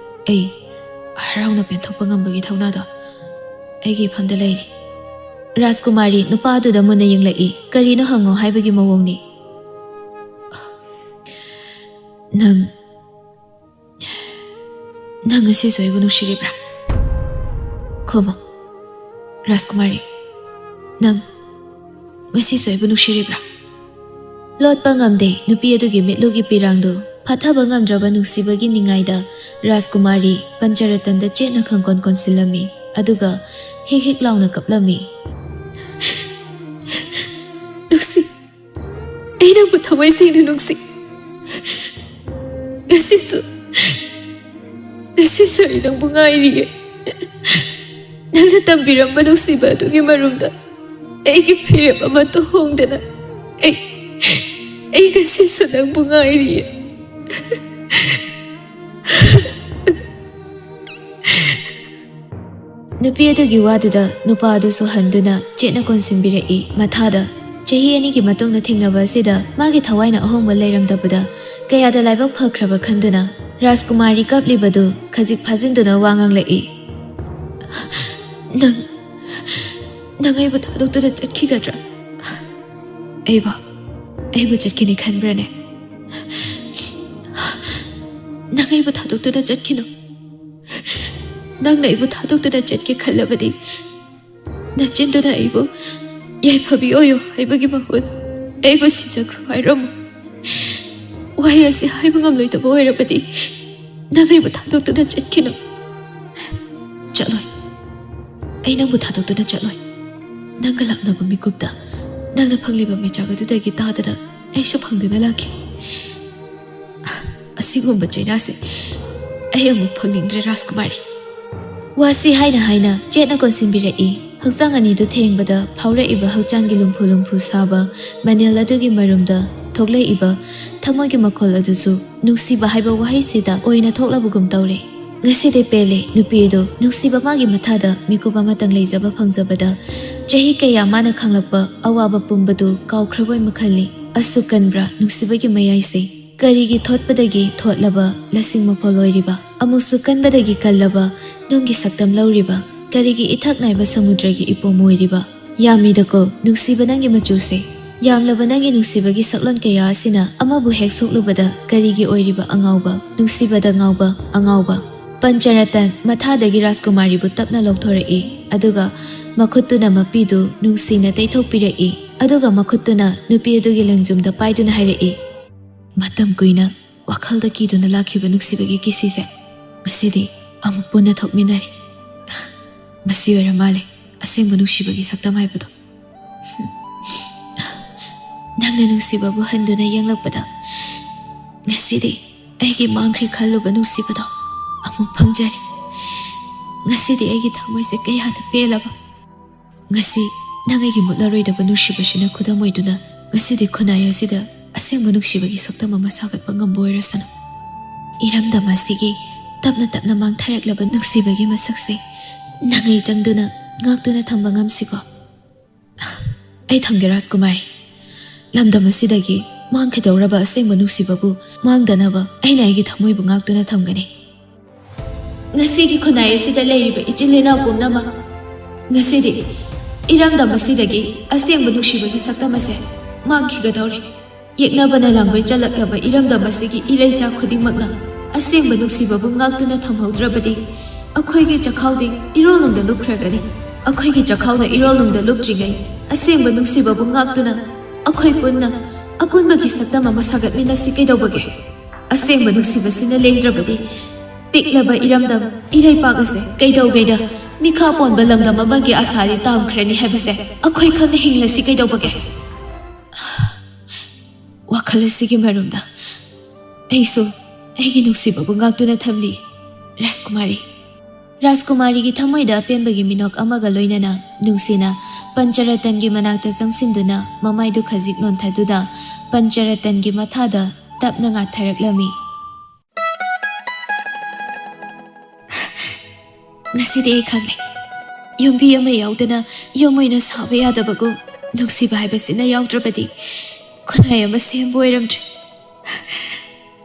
ꯑꯩ ꯍꯔꯥꯎꯅ ꯄꯦꯟꯊꯣꯛꯄ ꯉꯝꯕꯒꯤ ꯊꯧꯅꯥꯗꯣ ꯑꯩꯒꯤ ꯏꯐꯝꯗ ꯂꯩꯔꯤ꯫ ꯔꯥꯖꯀꯨꯃꯥꯔꯤ ꯅꯨꯄꯥ ꯑꯗꯨꯗ ꯃꯨꯟꯅ ꯌꯦꯡꯂꯛꯏ꯫ ꯀꯔꯤꯅꯣ ꯍꯪꯉꯣ ꯍꯥꯏꯕꯒꯤ ꯃꯑꯣꯡꯅꯤ꯫ ꯅꯪ, ꯅꯪ ꯉꯁꯤꯁꯨ ꯑꯩꯕꯨ ꯅꯨꯡꯁꯤꯔꯤꯕ꯭ꯔꯥ? ꯈꯨꯝꯃꯣ, ꯔꯥꯖꯀꯨꯃꯥꯔꯤ, ꯅꯪ ꯉꯁꯤꯁꯨ ꯑꯩꯕꯨ ꯅꯨꯡꯁꯤꯔꯤꯕ꯭ꯔꯥ? ꯂꯣꯠꯄ ꯉꯝꯗꯦ ꯅꯨꯄꯤ ꯑꯗꯨꯒꯤ ꯃꯤꯠꯂꯨꯒꯤ ꯄꯤꯔꯥꯡꯗꯨ꯫ ꯐꯥꯊꯕ ꯉꯝꯗ꯭ꯔꯕ ꯅꯨꯡꯁꯤꯕꯒꯤ ꯅꯤꯡꯉꯥꯏꯗ ꯔꯥꯖꯀꯨꯃꯥꯔꯤ ꯄꯟꯆꯔꯇꯟꯗ ꯆꯦꯠꯅ ꯈꯪꯀꯣꯟ ꯀꯣꯟꯁꯤꯜꯂꯝꯃꯤ, ꯑꯗꯨꯒ ꯍꯤꯛ ꯍꯤꯛ ꯂꯥꯎꯅ ꯀꯞꯂꯝꯃꯤ꯫ ꯅꯨꯡꯁꯤ, ꯑꯩ ꯅꯪꯕꯨ ꯊꯃꯣꯏ ꯁꯦꯡꯅ ꯅꯨꯡꯁꯤ꯫ ꯉꯁꯤꯁꯨ, ꯉꯁꯤꯁꯨ ꯑꯩ ꯅꯪꯕꯨ ꯉꯥꯏꯔꯤꯌꯦ꯫ ꯅꯪꯅ ꯇꯝꯕꯤꯔꯝꯕ ꯅꯨꯡꯁꯤꯕ ꯑꯗꯨꯒꯤ ꯃꯔꯨꯝꯗ ꯑꯩꯒꯤ ꯐꯤꯔꯦꯞ ꯑꯃꯠꯇ ꯍꯣꯡꯗꯅ ꯑꯩ, ꯑꯩ ꯉꯁꯤꯁꯨ ꯅꯪꯕꯨ ꯉꯥꯏꯔꯤꯌꯦ꯫ ꯅꯨꯄꯤ ꯑꯗꯨꯒꯤ ꯋꯥꯗꯨꯗ ꯅꯨꯄꯥ ꯑꯗꯨꯁꯨ ꯍꯟꯗꯨꯅ ꯆꯦꯠꯅ ꯀꯣꯟꯁꯤꯟꯕꯤꯔꯛꯏ꯫ ꯃꯊꯥꯗ ꯆꯍꯤ ꯑꯅꯤꯒꯤ ꯃꯇꯨꯡꯗ ꯊꯦꯡꯅꯕ ꯑꯁꯤꯗ ꯃꯥꯒꯤ ꯊꯋꯥꯏꯅ ꯑꯍꯣꯡꯕ ꯂꯩꯔꯝꯗꯕꯗ ꯀꯌꯥꯗ ꯂꯥꯏꯕꯛ ꯐꯈ꯭ꯔꯕ ꯈꯟꯗꯨꯅ ꯔꯥꯖꯀꯨꯃꯥꯔꯤ ꯀꯞꯂꯤꯕꯗꯨ ꯈꯖꯤꯛ ꯐꯥꯖꯤꯟꯗꯨꯅ ꯋꯥ ꯉꯥꯡꯂꯛꯏ꯫ "ꯅꯪ, ꯅꯪ ꯑꯩꯕꯨ ꯊꯥꯗꯣꯛꯇꯨꯅ ꯆꯠꯈꯤꯒꯗ꯭ꯔꯥ?" "ꯑꯩꯕꯨ, ꯑꯩꯕꯨ ꯆꯠꯈꯤꯅꯤ ꯈꯟꯕ꯭ꯔꯅꯦ? ꯅꯪ ꯑꯩꯕꯨ ꯊꯥꯗꯣꯛꯇꯨꯅ ꯆꯠꯈꯤꯅꯨ꯫ ꯅꯪꯅ ꯑꯩꯕꯨ ꯊꯥꯗꯣꯛꯇꯨꯅ ꯆꯠꯀꯦ ꯈꯜꯂꯕꯗꯤ, ꯅꯆꯤꯟꯗꯨꯅ ꯑꯩꯕꯨ ꯌꯥꯏꯐꯕꯤ ꯑꯣꯏꯌꯨ ꯍꯥꯏꯕꯒꯤ ꯃꯍꯨꯠ ꯑꯩꯕꯨ ꯁꯤꯖꯈ꯭ꯔꯣ ꯍꯥꯏꯔꯝꯃꯨ꯫ ꯋꯥꯍꯩ ꯑꯁꯤ ꯍꯥꯏꯕ ꯉꯝꯂꯣꯏꯗꯕ ꯑꯣꯏꯔꯕꯗꯤ, ꯅꯪ ꯑꯩꯕꯨ ꯊꯥꯗꯣꯛꯇꯨꯅ ꯆꯠꯈꯤꯅꯨ꯫" "ꯆꯠꯂꯣꯏ꯫ ꯑꯩ ꯅꯪꯕꯨ ꯊꯥꯗꯣꯛꯇꯨꯅ ꯆꯠꯂꯣꯏ꯫ ꯅꯪꯒ ꯂꯥꯛꯅꯕ ꯃꯤꯀꯨꯞꯇ ꯅꯪꯅ ꯐꯪꯂꯤꯕ ꯃꯩꯆꯥꯛ ꯑꯗꯨꯗꯒꯤ ꯇꯥꯗꯅ ꯑꯩꯁꯨ ꯐꯪꯗꯨꯅ ꯂꯥꯛꯈꯤ꯫ ꯑꯁꯤꯒꯨꯝꯕ ꯆꯩꯅꯥꯁꯦ ꯑꯩ ꯑꯃꯨꯛ ꯐꯪꯅꯤꯡꯗ꯭ꯔꯦ, ꯔꯥꯖꯀꯨꯃꯥꯔꯤ꯫" ꯋꯥꯁꯤ ꯍꯥꯏꯅ ꯍꯥꯏꯅ ꯆꯦꯠꯅ ꯀꯣꯟꯁꯤꯟꯕꯤꯔꯛꯏ꯫ ꯍꯛꯆꯥꯡ ꯑꯅꯤꯗꯨ ꯊꯦꯡꯕꯗ ꯐꯥꯎꯔꯛꯏꯕ ꯍꯛꯆꯥꯡꯒꯤ ꯂꯨꯝꯐꯨ ꯂꯨꯝꯐꯨ ꯁꯥꯕ ꯃꯅꯤꯜ ꯑꯗꯨꯒꯤ ꯃꯔꯨꯝꯗ ꯊꯣꯛꯂꯛꯏꯕ ꯊꯃꯣꯏꯒꯤ ꯃꯈꯣꯜ ꯑꯗꯨꯁꯨ ꯅꯨꯡꯁꯤꯕ ꯍꯥꯏꯕ ꯋꯥꯍꯩꯁꯤꯗ ꯑꯣꯏꯅ ꯊꯣꯛꯂꯕꯒꯨꯝ ꯇꯧꯔꯦ꯫ ꯉꯁꯤꯗꯤ ꯄꯦꯜꯂꯦ꯫ ꯅꯨꯄꯤ ꯑꯗꯨ ꯅꯨꯡꯁꯤꯕ ꯃꯥꯒꯤ ꯃꯊꯥꯗ ꯃꯤꯀꯨꯞ ꯑꯃꯇꯪ ꯂꯩꯖꯕ ꯐꯪꯖꯕꯗ ꯆꯍꯤ ꯀꯌꯥ ꯃꯥꯅ ꯈꯥꯡꯂꯛꯄ ꯑꯋꯥꯕ ꯄꯨꯝꯕꯗꯨ ꯀꯥꯎꯈ꯭ꯔꯕꯣꯏ ꯃꯈꯜꯂꯤ꯫ ꯑꯁꯨꯛ ꯀꯟꯕ꯭ꯔꯥ ꯅꯨꯡꯁꯤꯕꯒꯤ ꯃꯌꯥꯏꯁꯦ? ꯀꯔꯤꯒꯤ ꯊꯣꯠꯄꯗꯒꯤ ꯊꯣꯠꯂꯕ ꯂꯁꯤꯡ ꯃꯐꯣꯜ ꯑꯣꯏꯔꯤꯕ, ꯑꯃꯨꯛꯁꯨ ꯀꯟꯕꯗꯒꯤ ꯀꯜꯂꯕ ꯅꯨꯡꯒꯤ ꯁꯛꯇꯝ ꯂꯧꯔꯤꯕ, ꯀꯔꯤꯒꯤ ꯏꯊꯛ ꯅꯥꯏꯕ ꯁꯃꯨꯗ꯭ꯔꯒꯤ ꯏꯄꯣꯝ ꯑꯣꯏꯔꯤꯕ? ꯌꯥꯝꯃꯤꯗꯀꯣ ꯅꯨꯡꯁꯤꯕ ꯅꯪꯒꯤ ꯃꯆꯨꯁꯦ꯫ ꯌꯥꯝꯂꯕ ꯅꯪꯒꯤ ꯅꯨꯡꯁꯤꯕꯒꯤ ꯁꯛꯂꯣꯟ ꯀꯌꯥ ꯑꯁꯤꯅ ꯑꯃꯕꯨ ꯍꯦꯛ ꯁꯣꯛꯂꯨꯕꯗ ꯀꯔꯤꯒꯤ ꯑꯣꯏꯔꯤꯕ ꯑꯉꯥꯎꯕ, ꯅꯨꯡꯁꯤꯕꯗ ꯉꯥꯎꯕ ꯑꯉꯥꯎꯕ? ꯄꯟꯆꯔꯇꯟ ꯃꯊꯥꯗꯒꯤ ꯔꯥꯖꯀꯨꯃꯥꯔꯤꯕꯨ ꯇꯞꯅ ꯂꯧꯊꯣꯔꯛꯏ, ꯑꯗꯨꯒ ꯃꯈꯨꯠꯇꯨꯅ ꯃꯄꯤꯗꯨ ꯅꯨꯡꯁꯤꯅ ꯇꯩꯊꯣꯛꯄꯤꯔꯛꯏ, ꯑꯗꯨꯒ ꯃꯈꯨꯠꯇꯨꯅ ꯅꯨꯄꯤ ꯑꯗꯨꯒꯤ ꯂꯦꯡꯖꯨꯝꯗ ꯄꯥꯏꯗꯨꯅ ꯍꯥꯏꯔꯛꯏ, "ꯃꯇꯝ ꯀꯨꯏꯅ ꯋꯥꯈꯜꯗ ꯀꯤꯗꯨꯅ ꯂꯥꯛꯈꯤꯕ ꯅꯨꯡꯁꯤꯕꯒꯤ ꯀꯤꯁꯤꯁꯦ ꯉꯁꯤꯗꯤ ꯑꯃꯨꯛ ꯄꯨꯟꯅ ꯊꯣꯛꯃꯤꯟꯅꯔꯦ꯫ ꯃꯁꯤ ꯑꯣꯏꯔ ꯃꯥꯜꯂꯦ ꯑꯁꯦꯡꯕ ꯅꯨꯡꯁꯤꯕꯒꯤ ꯁꯛꯇꯝ ꯍꯥꯏꯕꯗꯣ꯫ ꯅꯪꯅ ꯅꯨꯡꯁꯤꯕꯕꯨ ꯍꯟꯗꯨꯅ ꯌꯦꯡꯂꯛꯄꯗ ꯉꯁꯤꯗꯤ ꯑꯩꯒꯤ ꯃꯥꯡꯈ꯭ꯔꯦ ꯈꯜꯂꯨꯕ ꯅꯨꯡꯁꯤꯕꯗꯣ ꯑꯃꯨꯛ ꯐꯪꯖꯔꯦ꯫ ꯉꯁꯤꯗꯤ ꯑꯩꯒꯤ ꯊꯃꯣꯏꯁꯦ ꯀꯌꯥꯗ ꯄꯦꯜꯂꯕ꯫ ꯉꯁꯤ ꯅꯪ ꯑꯩꯒꯤ ꯃꯨꯠꯂꯔꯣꯏꯗꯕ ꯅꯨꯡꯁꯤꯕꯁꯤꯅ ꯈꯨꯗꯝ ꯑꯣꯏꯗꯨꯅ ꯉꯁꯤꯗꯤ ꯈꯨꯟꯅꯥꯏ ꯑꯁꯤꯗ ꯑꯁꯦꯡꯕ ꯅꯨꯡꯁꯤꯕꯒꯤ ꯁꯛꯇꯝ ꯑꯃ ꯁꯥꯒꯠꯄ ꯉꯝꯕ ꯑꯣꯏꯔꯁꯅꯨ꯫ ꯏꯔꯝꯗꯝ ꯑꯁꯤꯒꯤ ꯇꯞꯅ ꯇꯞꯅ ꯃꯥꯡꯊꯔꯛꯂꯕ ꯅꯨꯡꯁꯤꯕꯒꯤ ꯃꯁꯛꯁꯦ ꯅꯪ ꯑꯩ ꯆꯪꯗꯨꯅ ꯉꯥꯛꯇꯨꯅ ꯊꯝꯕ ꯉꯝꯁꯤꯀꯣ꯫ ꯑꯩ ꯊꯝꯒꯦ ꯔꯥꯖꯀꯨꯃꯥꯔꯤ꯫ ꯂꯝꯗꯝ ꯑꯁꯤꯗꯒꯤ ꯃꯥꯡꯈꯤꯗꯧꯔꯕ ꯑꯁꯦꯡꯕ ꯅꯨꯡꯁꯤꯕꯕꯨ ꯃꯥꯡꯗꯅꯕ ꯑꯩꯅ ꯑꯩꯒꯤ ꯊꯃꯣꯏꯕꯨ ꯉꯥꯛꯇꯨꯅ ꯊꯝꯒꯅꯤ꯫ ꯉꯁꯤꯒꯤ ꯈꯨꯟꯅꯥꯏ ꯑꯁꯤꯗ ꯂꯩꯔꯤꯕ ꯏꯆꯤꯜ ꯏꯅꯥꯎ ꯄꯨꯝꯅꯃꯛ, ꯉꯁꯤꯗꯤ ꯏꯔꯝꯗꯝ ꯑꯁꯤꯗꯒꯤ ꯑꯁꯦꯡꯕ ꯅꯨꯡꯁꯤꯕꯒꯤ ꯁꯛꯇꯝ ꯑꯁꯦ ꯃꯥꯡꯈꯤꯒꯗꯧꯔꯦ꯫ ꯌꯦꯛꯅꯕꯅ ꯂꯥꯡꯕꯩ ꯆꯜꯂꯛꯂꯕ ꯏꯔꯝꯗꯝ ꯑꯁꯤꯒꯤ ꯏꯔꯩꯆꯥ ꯈꯨꯗꯤꯡꯃꯛꯅ ꯑꯁꯦꯡꯕ ꯅꯨꯡꯁꯤꯕꯕꯨ ꯉꯥꯛꯇꯨꯅ ꯊꯝꯍꯧꯗ꯭ꯔꯕꯗꯤ ꯑꯩꯈꯣꯏꯒꯤ ꯆꯥꯛꯈꯥꯎꯗꯤ ꯏꯔꯣꯜꯅꯨꯡꯗ ꯂꯨꯞꯈ꯭ꯔꯒꯅꯤ꯫ ꯑꯩꯈꯣꯏꯒꯤ ꯆꯥꯛꯈꯥꯎꯅ ꯏꯔꯣꯜꯅꯨꯡꯗ ꯂꯨꯞꯇ꯭ꯔꯤꯉꯩ ꯑꯁꯦꯡꯕ ꯅꯨꯡꯁꯤꯕꯕꯨ ꯉꯥꯛꯇꯨꯅ ꯑꯩꯈꯣꯏ ꯄꯨꯟꯅ ꯑꯄꯨꯟꯕꯒꯤ ꯁꯛꯇꯝ ꯑꯃ ꯁꯥꯒꯠꯃꯤꯟꯅꯁꯤ ꯀꯩꯗꯧꯕꯒꯦ? ꯑꯁꯦꯡꯕ ꯅꯨꯡꯁꯤꯕꯁꯤꯅ ꯂꯦꯡꯗ꯭ꯔꯕꯗꯤ ꯄꯤꯛꯂꯕ ꯏꯔꯝꯗꯝ ꯏꯔꯩꯄꯥꯛ ꯑꯁꯦ ꯀꯩꯗꯧꯉꯩꯗ ꯃꯤꯈꯥ ꯄꯣꯟꯕ ꯂꯝꯗꯝ ꯑꯃꯒꯤ ꯑꯁꯥꯗꯤ ꯇꯥꯝꯈ꯭ꯔꯅꯤ ꯍꯥꯏꯕꯁꯦ ꯑꯩꯈꯣꯏ ꯈꯪꯅ ꯍꯤꯡꯂꯁꯤ ꯀꯩꯗꯧꯕꯒꯦ? ꯋꯥꯈꯜ ꯑꯁꯤꯒꯤ ꯃꯔꯨꯝꯗ ꯑꯩꯁꯨ ꯑꯩꯒꯤ ꯅꯨꯡꯁꯤꯕꯕꯨ ꯉꯥꯛꯇꯨꯅ ꯊꯝꯂꯤ, ꯔꯥꯖꯀꯨꯃꯥꯔꯤ꯫ ꯔꯥꯖꯀꯨꯃꯥꯔꯤꯒꯤ ꯊꯃꯣꯏꯗ ꯑꯄꯦꯟꯕꯒꯤ ꯃꯤꯅꯣꯛ ꯑꯃꯒ ꯂꯣꯏꯅꯅ ꯅꯨꯡꯁꯤꯅ ꯄꯟꯆꯔꯇꯟꯒꯤ ꯃꯅꯥꯛꯇ ꯆꯪꯁꯤꯟꯗꯨꯅ ꯃꯃꯥꯏꯗꯨ ꯈꯖꯤꯛ ꯅꯣꯟꯊꯗꯨꯅ ꯄꯟꯆꯔꯇꯟꯒꯤ ꯃꯊꯥꯗ ꯇꯞꯅ ꯉꯥꯊꯔꯛꯂꯝꯃꯤ꯫ ꯉꯁꯤꯗꯤ ꯑꯩ ꯈꯪꯂꯦ꯫ ꯌꯨꯝꯕꯤ ꯑꯃ ꯌꯥꯎꯗꯅ ꯌꯨꯝ ꯑꯣꯏꯅ ꯁꯥꯕ ꯌꯥꯗꯕꯒꯨꯝ, ꯅꯨꯡꯁꯤꯕ ꯍꯥꯏꯕꯁꯤꯅ ꯌꯥꯎꯗ꯭ꯔꯕꯗꯤ ꯈꯨꯟꯅꯥꯏ ꯑꯃ ꯁꯦꯝꯕ ꯑꯣꯏꯔꯝꯗ꯭ꯔꯦ꯫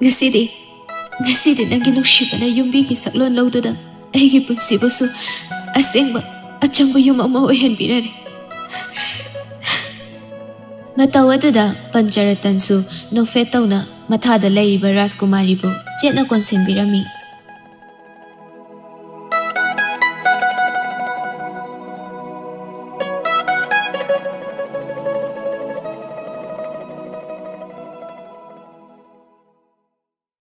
ꯉꯁꯤꯗꯤ, ꯉꯁꯤꯗꯤ ꯅꯪꯒꯤ ꯅꯨꯡꯁꯤꯕꯅ ꯌꯨꯝꯕꯤꯒꯤ ꯁꯛꯂꯣꯟ ꯂꯧꯗꯨꯅ ꯑꯩꯒꯤ ꯄꯨꯟꯁꯤꯕꯨꯁꯨ ꯑꯁꯦꯡꯕ ꯑꯆꯝꯕ ꯌꯨꯝ ꯑꯃ ꯑꯣꯏꯍꯟꯕꯤꯔꯔꯦ꯫ ꯃꯇꯧ ꯑꯗꯨꯗ ꯄꯟꯆꯔꯇꯟꯁꯨ ꯅꯣꯛꯐꯦꯠ ꯇꯧꯅ ꯃꯊꯥꯗ ꯂꯩꯔꯤꯕ ꯔꯥꯖꯀꯨꯃꯥꯔꯤꯕꯨ ꯆꯦꯠꯅ ꯀꯣꯟꯁꯤꯟꯕꯤꯔꯝꯃꯤ꯫